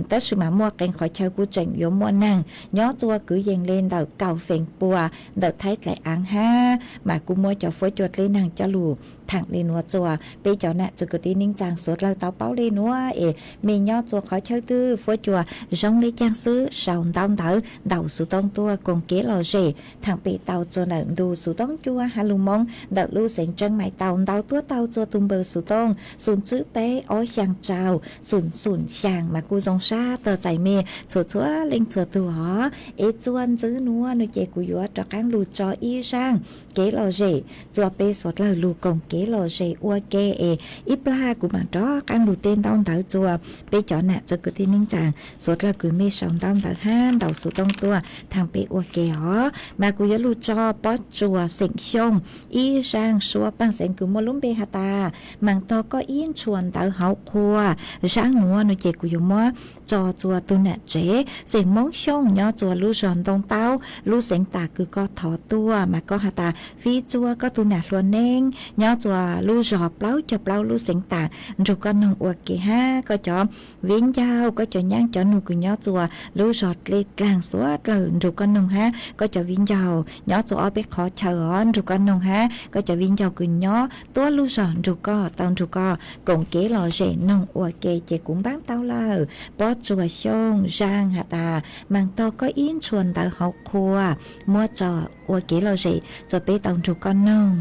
Tab sis mas muaj qee qhov chaw kuj tseem yuav muaj naag nyob txua kwv yees le ntawm kaum feem pua ntawm Thaib dlaim aav hab mas kuj muab cov fuab cua dleb naag coj lug thaam le nuav txua peb cov nam txwv kwv tij neej tsaa suav dlawg tau paub le nuav es mej nyob txua qhov chaw twg fuab cua zoo le caag xwb sau ntaub ntawv ntaus xuv tooj tuaj koom kev lom zem thaam pem tau txua ntawm ntu xuv tooj cuaj ha lug moov ntawm lub xeev Tseeb Maiv tau ntau tuab tau txua tug npawb xuv tooj xum tswb peb ob xyaa rau xum xum xyaa mas kuj zoo sab tog txais mej txhua txhua leej txhua tug os. Es txua ntxwv nuav no ces kuv yuav rov qaab lug tso ib zaaj kev lom zem txua peb suav dlawg lug koom kev lom zem ua ke es ib plag kuv maam rov qaab lug teb ntaub ntawv txua peb cov nam txwv kwv tij neej tsaa suav dlawg kws mej sau ntaub ntawv hab ntaus xuv tooj tuaj thaam pem ua ke os. Mas kuv yuav lug tso pob tsuas xeem Xyooj ib zaaj suab paaj xeev kws muaj lub npe has tas maam tog koj ib ntshua ntawv hauv qhua. Zaaj nuav no ces kuv yuav muab tso txua tug nam tsev xeem Moob Xyooj nyob txua lub zog Ntoo Taub lub xeev tas kws koj thov tuaj mas koj has tas fij txua koj tug nam hlua neeb nyob txua lub zog plaub caug plaub lub xeev tas nrug koj noog ua ke hab koj cov viv ncaus koj cov nyaab cov nug kws nyob txua lub zog dlej dlaag suav dlawg nrug koj noog hab koj cov viv ncaus nyob txua ob peb qhov chaw os nrug koj noog hab koj cov viv ncaus kws nyob tuab lub zog nrug koj tau nrug koj koom kev lom zem noog ua ke ces kuv npaab tau lawm. Pob tsuas Xyooj zaaj has tas maam tog koj ib ntshua ntawv hauv qhua muab tso ua kev lom zem txua peb tau nrug koj noog.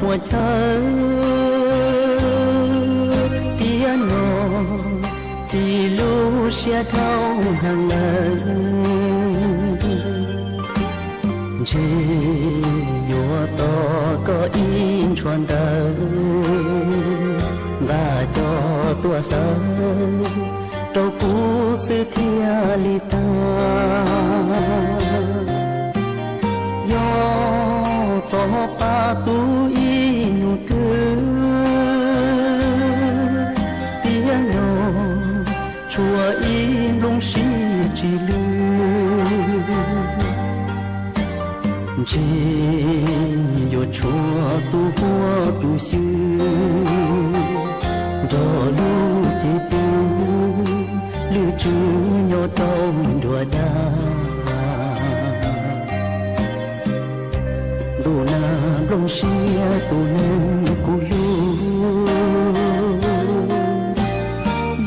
puas chaw, tiam no ci lub siab dhau heev lawm. Ntshe yuav tos koj ib ntshua ntawd, nqa coj tuaj hlawv rau kuv xwb thiaj li tag. Yog txog pab tub ib nyuag kwv, tiam no tshuav ib nplooj siab tsis lwj. Ntshe yuav tshuav tus huab tus xyw nrog lub cev tub lwj tswb nyob rau nruab dag. Ntuj na, nplooj siab tus neeg kuv hlub,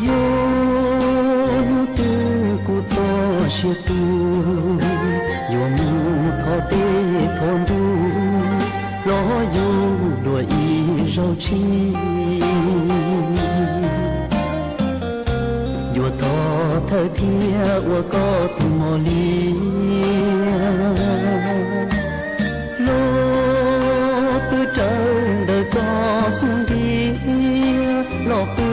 yog hnub twg kuv txoj sia tu, yuav mus thov tej thov ntuj los yug dua ib zaug tshij. Yuav thov thawj thiab ua koj tus mos liab, los pw rawv ntawm koj xub ntiag, los pw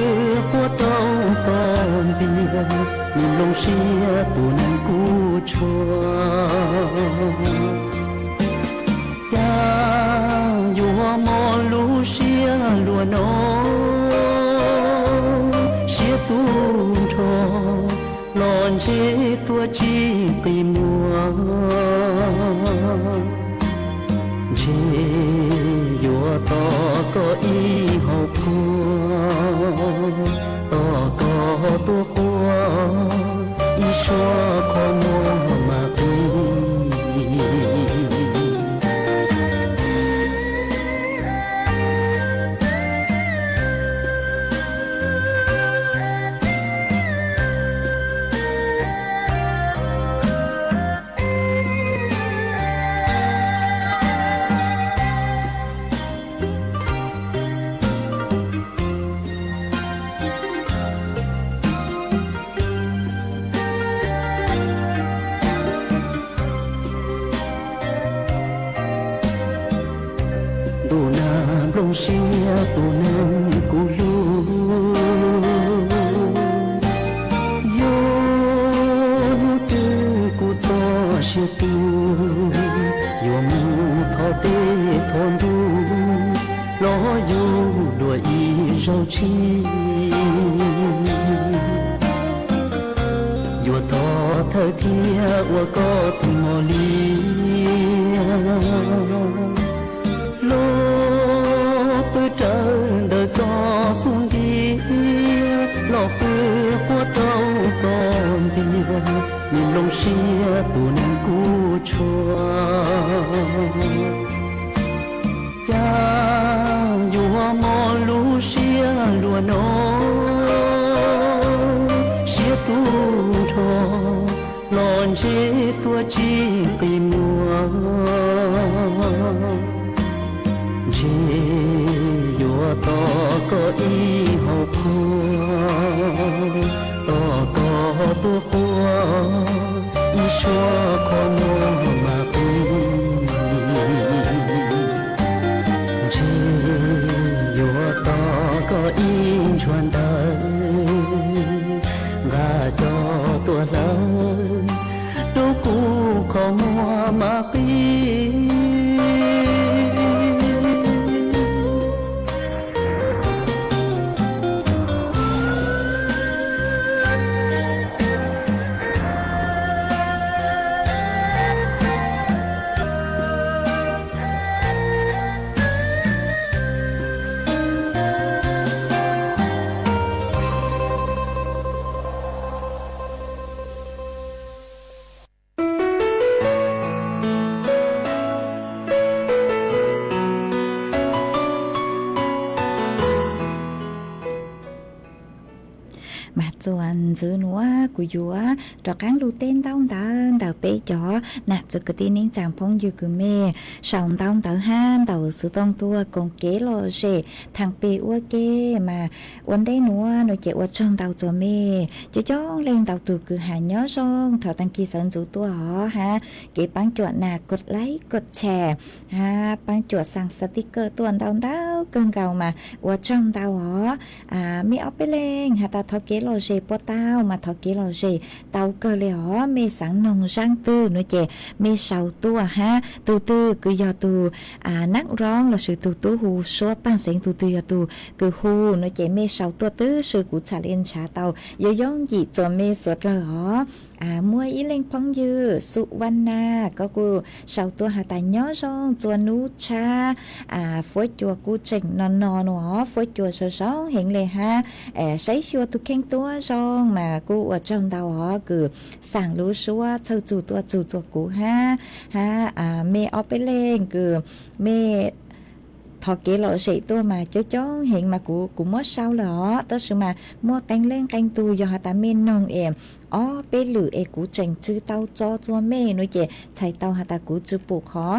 quaj rau koj ntxiag, nws nplooj siab tus neeg kuv tshua. Cas yuav mob lub siab luaj no, siab tu nrho los ntshe tuaj tsis qi muag. Ntshe yuav tos koj ib hauv qhua, tos koj tuaj quaj ib suab qhov muag mas qi. Ntuj na, nplooj siab tus neeg kuv hlub, yog hnub twg kuv txoj sia tu, yuav mus thov tej thov ntuj los yug dua ib zaug tshij. Yuav thov thawj thiab ua koj tus mos liab, los pw rawv ntawm koj xub ntiag, los pw quaj rau koj ntxiag, nws nplooj siab tus neeg kuv tshua. Cas yuav mob lub siab luaj no, siab tu nrho los ntshe tuaj tsis qi muag. Ntshe yuav tos koj ib hauv qhua, tos koj tuaj quaj ib suab qhov muag mas qi. Ntshe yuav tos koj ib ntshua ntawd, nqa coj tuaj hlawv rau kuv qhov muag mas qi. Ntxwv nuav kuv yuav rov qaab lug teb ntaub ntawv ntawm peb cov nam txiv kwv tij neej tsaa phooj ywg kws mej sau ntaub ntawv hab ntaus xuv tooj tuaj koom kev lom zem thaam peg ua ke mas ua ntej nuav nua ces ua tsaug ntau txug mej coob coob leej ntau tug kws has nyob zoo thaum taag kig sawv ntxuv tuaj hov hab kev paab cuam nas kod laib kod chais hab paab cuam xaa xav tig kawj tuaj ntau ntau kawg nkaus mas ua tsaug ntau hov. Mej ob peb leej has tas thov kev lom zem puas tau mas thov kev lom zem tau kawg le hov. Mej xaav noog zaaj twg nua ces mej sau tuaj hab tug twg kws yog tug naab roob lossis tug tub hu suab paaj xeev, tug twg yog tug kws hu nua ces mej sau tuaj twb sis kuv txhad le nrhav tau yooj yooj yim txug mej suav dlawg hov. Muaj ib leej phooj ywg Xu Vaj Nas koj kuj sau tuaj has tas nyob zoo txua nub tshab, fuab cua kuj tseem no no nua, fuab cua zoo zoo heev le hab saib xyuas tug kheej tuab zoo mas kuj ua tsaug ntau hov kws xaa lub suab txhawj txug tuaj txug txua kuv hab, hab mej ob peb leej kws mej thov kev lom zem tuaj mas coob coob heev mas kuv, kuv muab sau lawm hov, tab sis mas muaj qee leej qee tug yog has tas mej noog es ob peb lwm es kuv tseem tsw tau tso txua mej nua ces txhais tau has tas kuv tsw pum qhov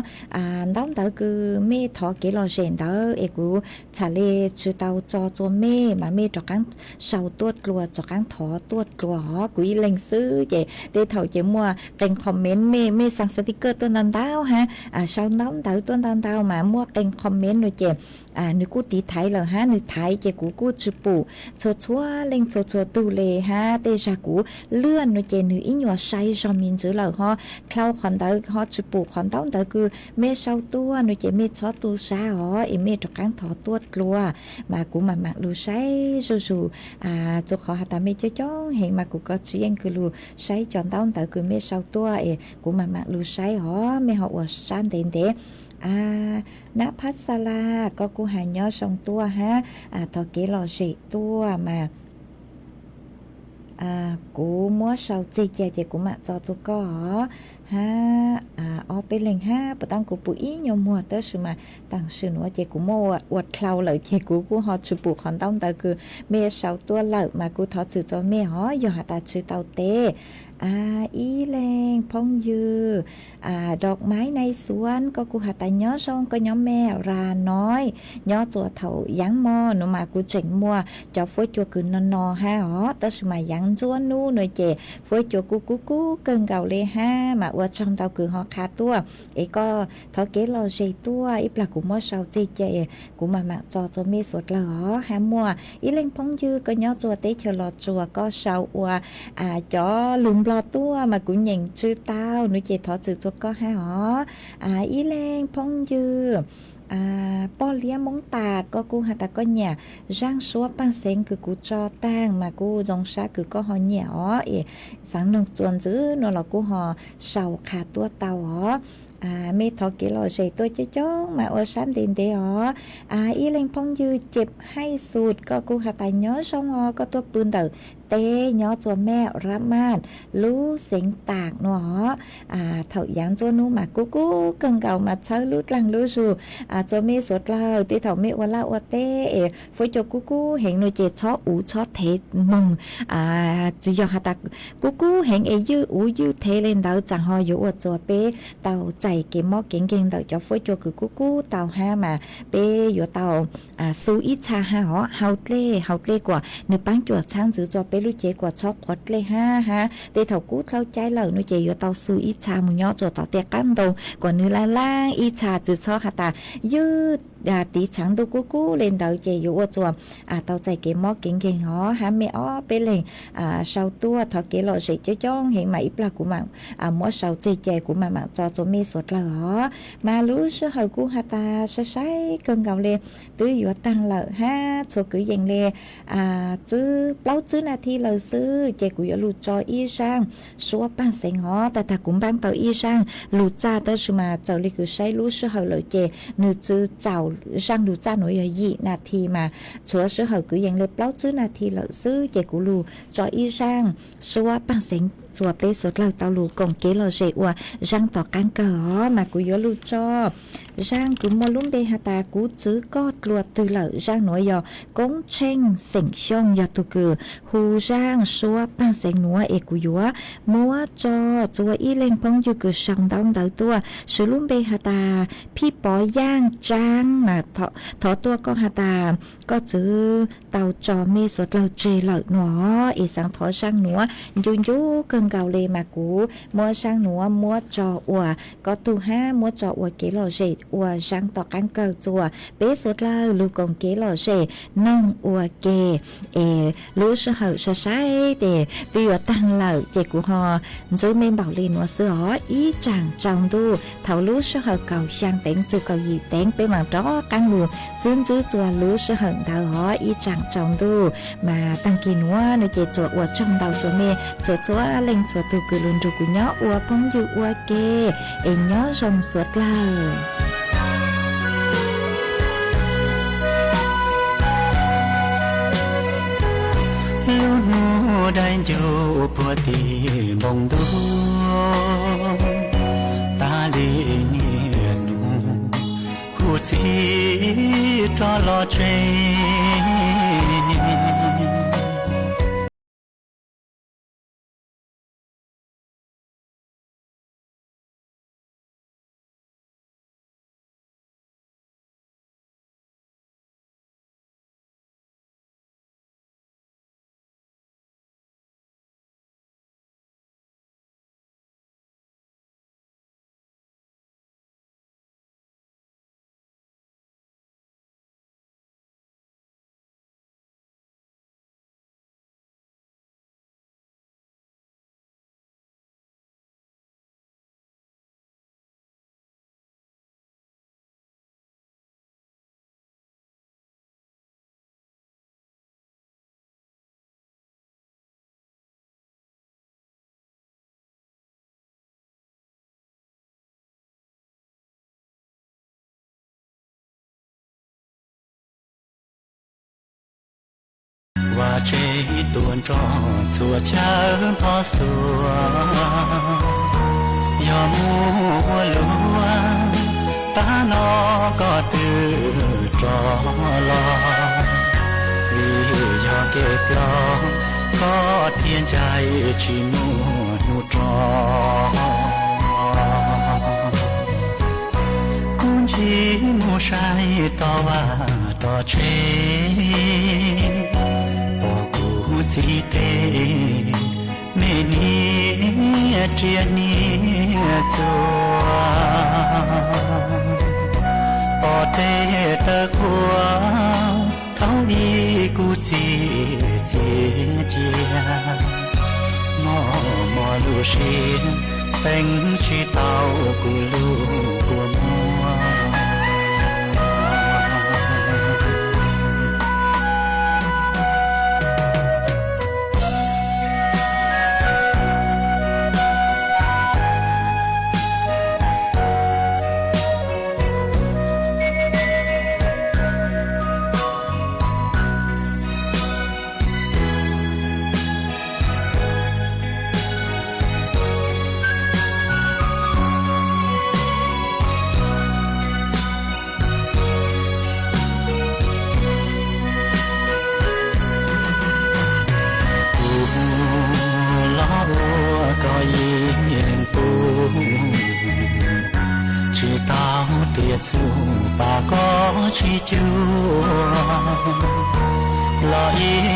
ntaub ntawv kws mej thov kev lom zem ntawd es kuv txhad le tsw tau tso txua mej mas mej rov qaab sau tuaj dlua, rov qaab thov tuaj dlua hov. Kuv ib leeg xwb ces tej thaum ces muaj qee comment, mej, mej xaa xav tig kawj tuaj ntau ntau hab sau ntaub ntawv tuaj ntau ntau mas muaj qee comment nua ces nws kuj tiv thaiv lawm hab nws thaiv ces kuv kuj tsw pum txhua txhua leej txhua txhua tug le hab tej zag kuv lwaj nua ces nws ib nyuas sai zog me ntsis lawm ho dlhau qhov ntawd ho tsw pum qhov ntaub ntawv kws mej sau tuaj nua ces mej txhob tu sab hov es mej rov qaab thov tuaj dlua mas kuv mam mam lug saib zuj zus. Txug qhov has tas mej coob coob heev mas kuv kuj tsi yeej kws lug saib cov ntaub ntawv kws mej sau tuaj es kuv mam mam lug saib hov. Mej ho ua sab ntev ntev. Nab Phab Xa Las koj kuj has nyob zoo tuaj hab thov kev lom zem tuaj mas kuv muab sau txij ca ces kuv mam tso txug koj hov. Hab ob peb leeg hab puas taab kuv pum ib nyuas muag tab sis mas taam sim nuav ces kuv muab ua dlhau lawm ces kuv kuj ho tsw pum qhov ntaub ntawv kws mej sau tuaj lawm mas kuv thov txim txug mej hov yog has tas tsw tau teb. Ib leeg phooj ywg Dok Maib Nai Xuab koj kuj has tas nyob zoo, koj nyob Mej Ras Noib nyob txua thaum yaav mo nuav mas kuv tseem muaj cov fuab cua kws no no hab hov, tab sis mas yaav ntsuab nub nua ces fuab cua kuj kub kub kawg nkaus le hab mas ua tsaug ntau kws ho qha tuaj es koj thov kev lom zem tuaj ib plag kuv muab sau txij ca kuv mam mam tso txug mej suav dlawg hov. Hab muaj ib leeg phooj ywg koj nyob txua teb chaws Los Tsuas koj sau ua cov lug Nplog tuaj mas kuv nyeem tsw tau nua ces thov txim txug koj hab hov. Ib leeg phooj ywg Poj Liab Moob Tas koj kuj has tas koj nyiam zaaj suab paaj xeev kws kuv tso taag mas kuj zoo sab kws koj ho nyiam os es xaav noog txuas ntxiv nua los kuj ho sau qha tuaj tau os. Mej thov kev lom zem tuaj coob coob mas ua sab ntev ntev os. Ib leeg phooj ywg Cem Haij Xus koj kuj has tas nyob zoo os, koj tuaj pw ntawm teb nyob txua Mej Rab Maj lub xeev Tam nua os. Thaum yaav ntsuab nub mas kub kub kawg nkaus mas txhawb lub dlaag lub zug txua mej suav dlawg tej thaum mej ua laj ua teb es fuab cua kub kub heev nua ces txhob uv txhob thev moog. Tsi yog has tas kub kub heev es ywj uv ywj thev le ntawd tsaam ho yuav ua txua peb tau txais kev mob kev nkeeg ntawm cov fuab cua kws kub kub tau hab mas peb yuav tau xu ib txha hab hov, hau dlej hau dlej kuas nws paab cuam txhaab ntxiv txua peb lub cev kuas txhob qhuav dlej hab hab tej thaum kub dlhau cai lawm nua ces yuav tau xu ib txha moog nyob txua tom tej qaab ntoo kuas nws laaj laaj ib txha tsi txhob has tas ywj tiv txhaav ntuj kub kub le ntawd ces yuav ua txua tau txais kev mob kev nkeeg hov. Hab mej ob peb leeg sau tuaj thov kev lom zem coob coob heev mas ib plag kuv mam muab sau txij ca kuv mam mam tso txua mej suav dlawg hov. Mas lub sij hawm kuj has tas sai sai kawg nkaus le, twb yuav taag lawm hab txhua kwv yees le txwb plaub txwb nas thi lawm xwb ces kuv yuav lug tso ib zaaj suab paaj xeev hov. Tag tag kuv npaab tau ib zaaj lug txaj tab sis mas txawm le kws saib lub sij hawm lawm ces nws txwv txaus, zaaj lug txaj nuav yog yim nas thi mas txhua sij hawm kwv yees le plaub txwb nas thi lawm xwb ces kuv lug tso ib zaaj suab paaj xeev txuas peb suav dlawg tau lug koom kev lom zem ua zaaj tom qaab kawg os. Mas kuv yuav lug tso zaaj kws muaj lub npe has tas Kuv Txwv Koj Dlua Twg Lawm. Zaaj nuav yog Koob Tsheej xeem Xyooj yog tug kws hu zaaj suab paag xeev nuav es kuv yuav muab tso txua ib leeg phooj ywg kws sau ntaub ntawv tuaj, swv lub npe has tas Phij Pov Yaaj Tsaab mas thov tuaj koj has tas koj txwv tau tso mej suav dlawg tseg lawm no. Es xaav thov zaaj nuav ncu ncu kawg nkaus le mas kuv muab zaaj nuav muab tso ua koj tug hab muab tso ua kev lom zem ua zaaj tom qaab kawg txuas peb suav dlawg lug koom kev lom zem noog ua ke. Es lub sij hawm sai sai tes twb yuav taag lawm ces kuv ho ntxub mej npaum le nuav xwb os. Ib tsaam tsaus ntuj, thaum lub sij hawm kaum xyaa teev txug kaum yim teev peb maam rov qaab lug xwb ntxwb txuas lub sij hawm ntawd os. Ib tsaam tsaus ntuj mas taag kis nuav no ces txuas ua tsaug ntau txuas mej txhua txhua leej txhua tug kws lug nrug kuv nyob ua phooj ywg ua ke, es nyob zoo suav dlawg. Lub nub daim ncuj puag tim npoo ntuj, tag li niaj nub kuv txiv rov los tsev. Vaj tsev tuaj nrog txhua chaw npog xuas, yog muaj ua luaj tag no koj twb rov los, vim yog kev ploj koj thiaj ncaim tsis muaj hnub rov. Kuv ncig mus saib tom vaj tom tsev, pom kuv txiv tes me niam tsiaj niam txuas, pom tej taw qhua thaum ub kuv txiv txiav cia, mos mos lub siab teev tsis tau kuv lub kua muag. Kuv los ua koj ib leeg pub, tsis tau tiam txuj pab koj tsis cuag los ib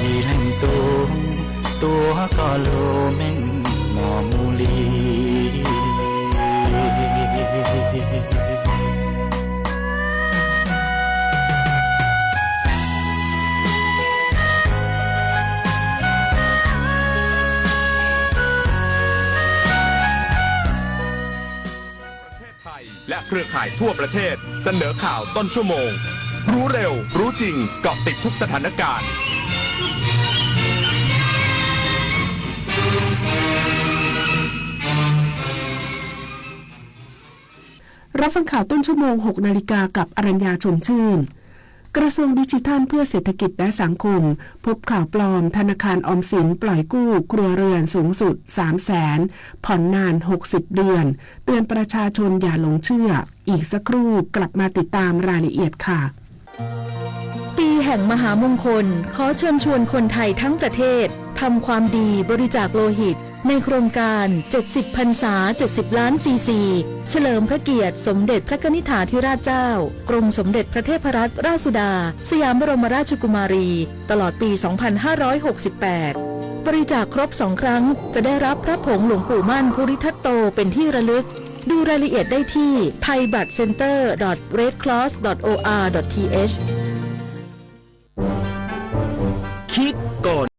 Ib leeg tub tuav koj lub meej mom mus li. ไทยและเครือข่ายทั่วประเทศเสนอข่าวต้นชั่วโมง รู้เร็ว รู้จริง เกาะติดทุกสถานการณ์ รับฟังข่าวต้นชั่วโมง หกนาฬิกา กับอรัญญา ชมชื่น กระทรวงดิจิทัลเพื่อเศรษฐกิจและสังคม พบข่าวปลอม ธนาคารออมสินปล่อยกู้ครัวเรือนสูงสุด สามแสน ผ่อนนาน หกสิบ เดือน เตือนประชาชนอย่าหลงเชื่อ อีกสักครู่กลับมาติดตามรายละเอียดค่ะ ปีแห่งมหามงคล ขอเชิญชวนคนไทยทั้งประเทศ ทำความดีบริจาคโลหิต ในโครงการ เจ็ดสิบ พรรษา เจ็ดสิบ ล้าน ซีซี เฉลิมพระเกียรติสมเด็จพระกนิษฐาธิราชเจ้า กรมสมเด็จพระเทพรัตนราชสุดา สยามบรมราชกุมารี ตลอดปี สองพันห้าร้อยหกสิบแปด บริจาคครบ สอง ครั้ง จะได้รับพระผงหลวงปู่มั่นภูริทัตโตเป็นที่ระลึก ดูรายละเอียดได้ที่ ไทยบัตรเซ็นเตอร์ ดอท เรดครอส ดอท โอ อาร์ ดอท ที เอช คิดก่อน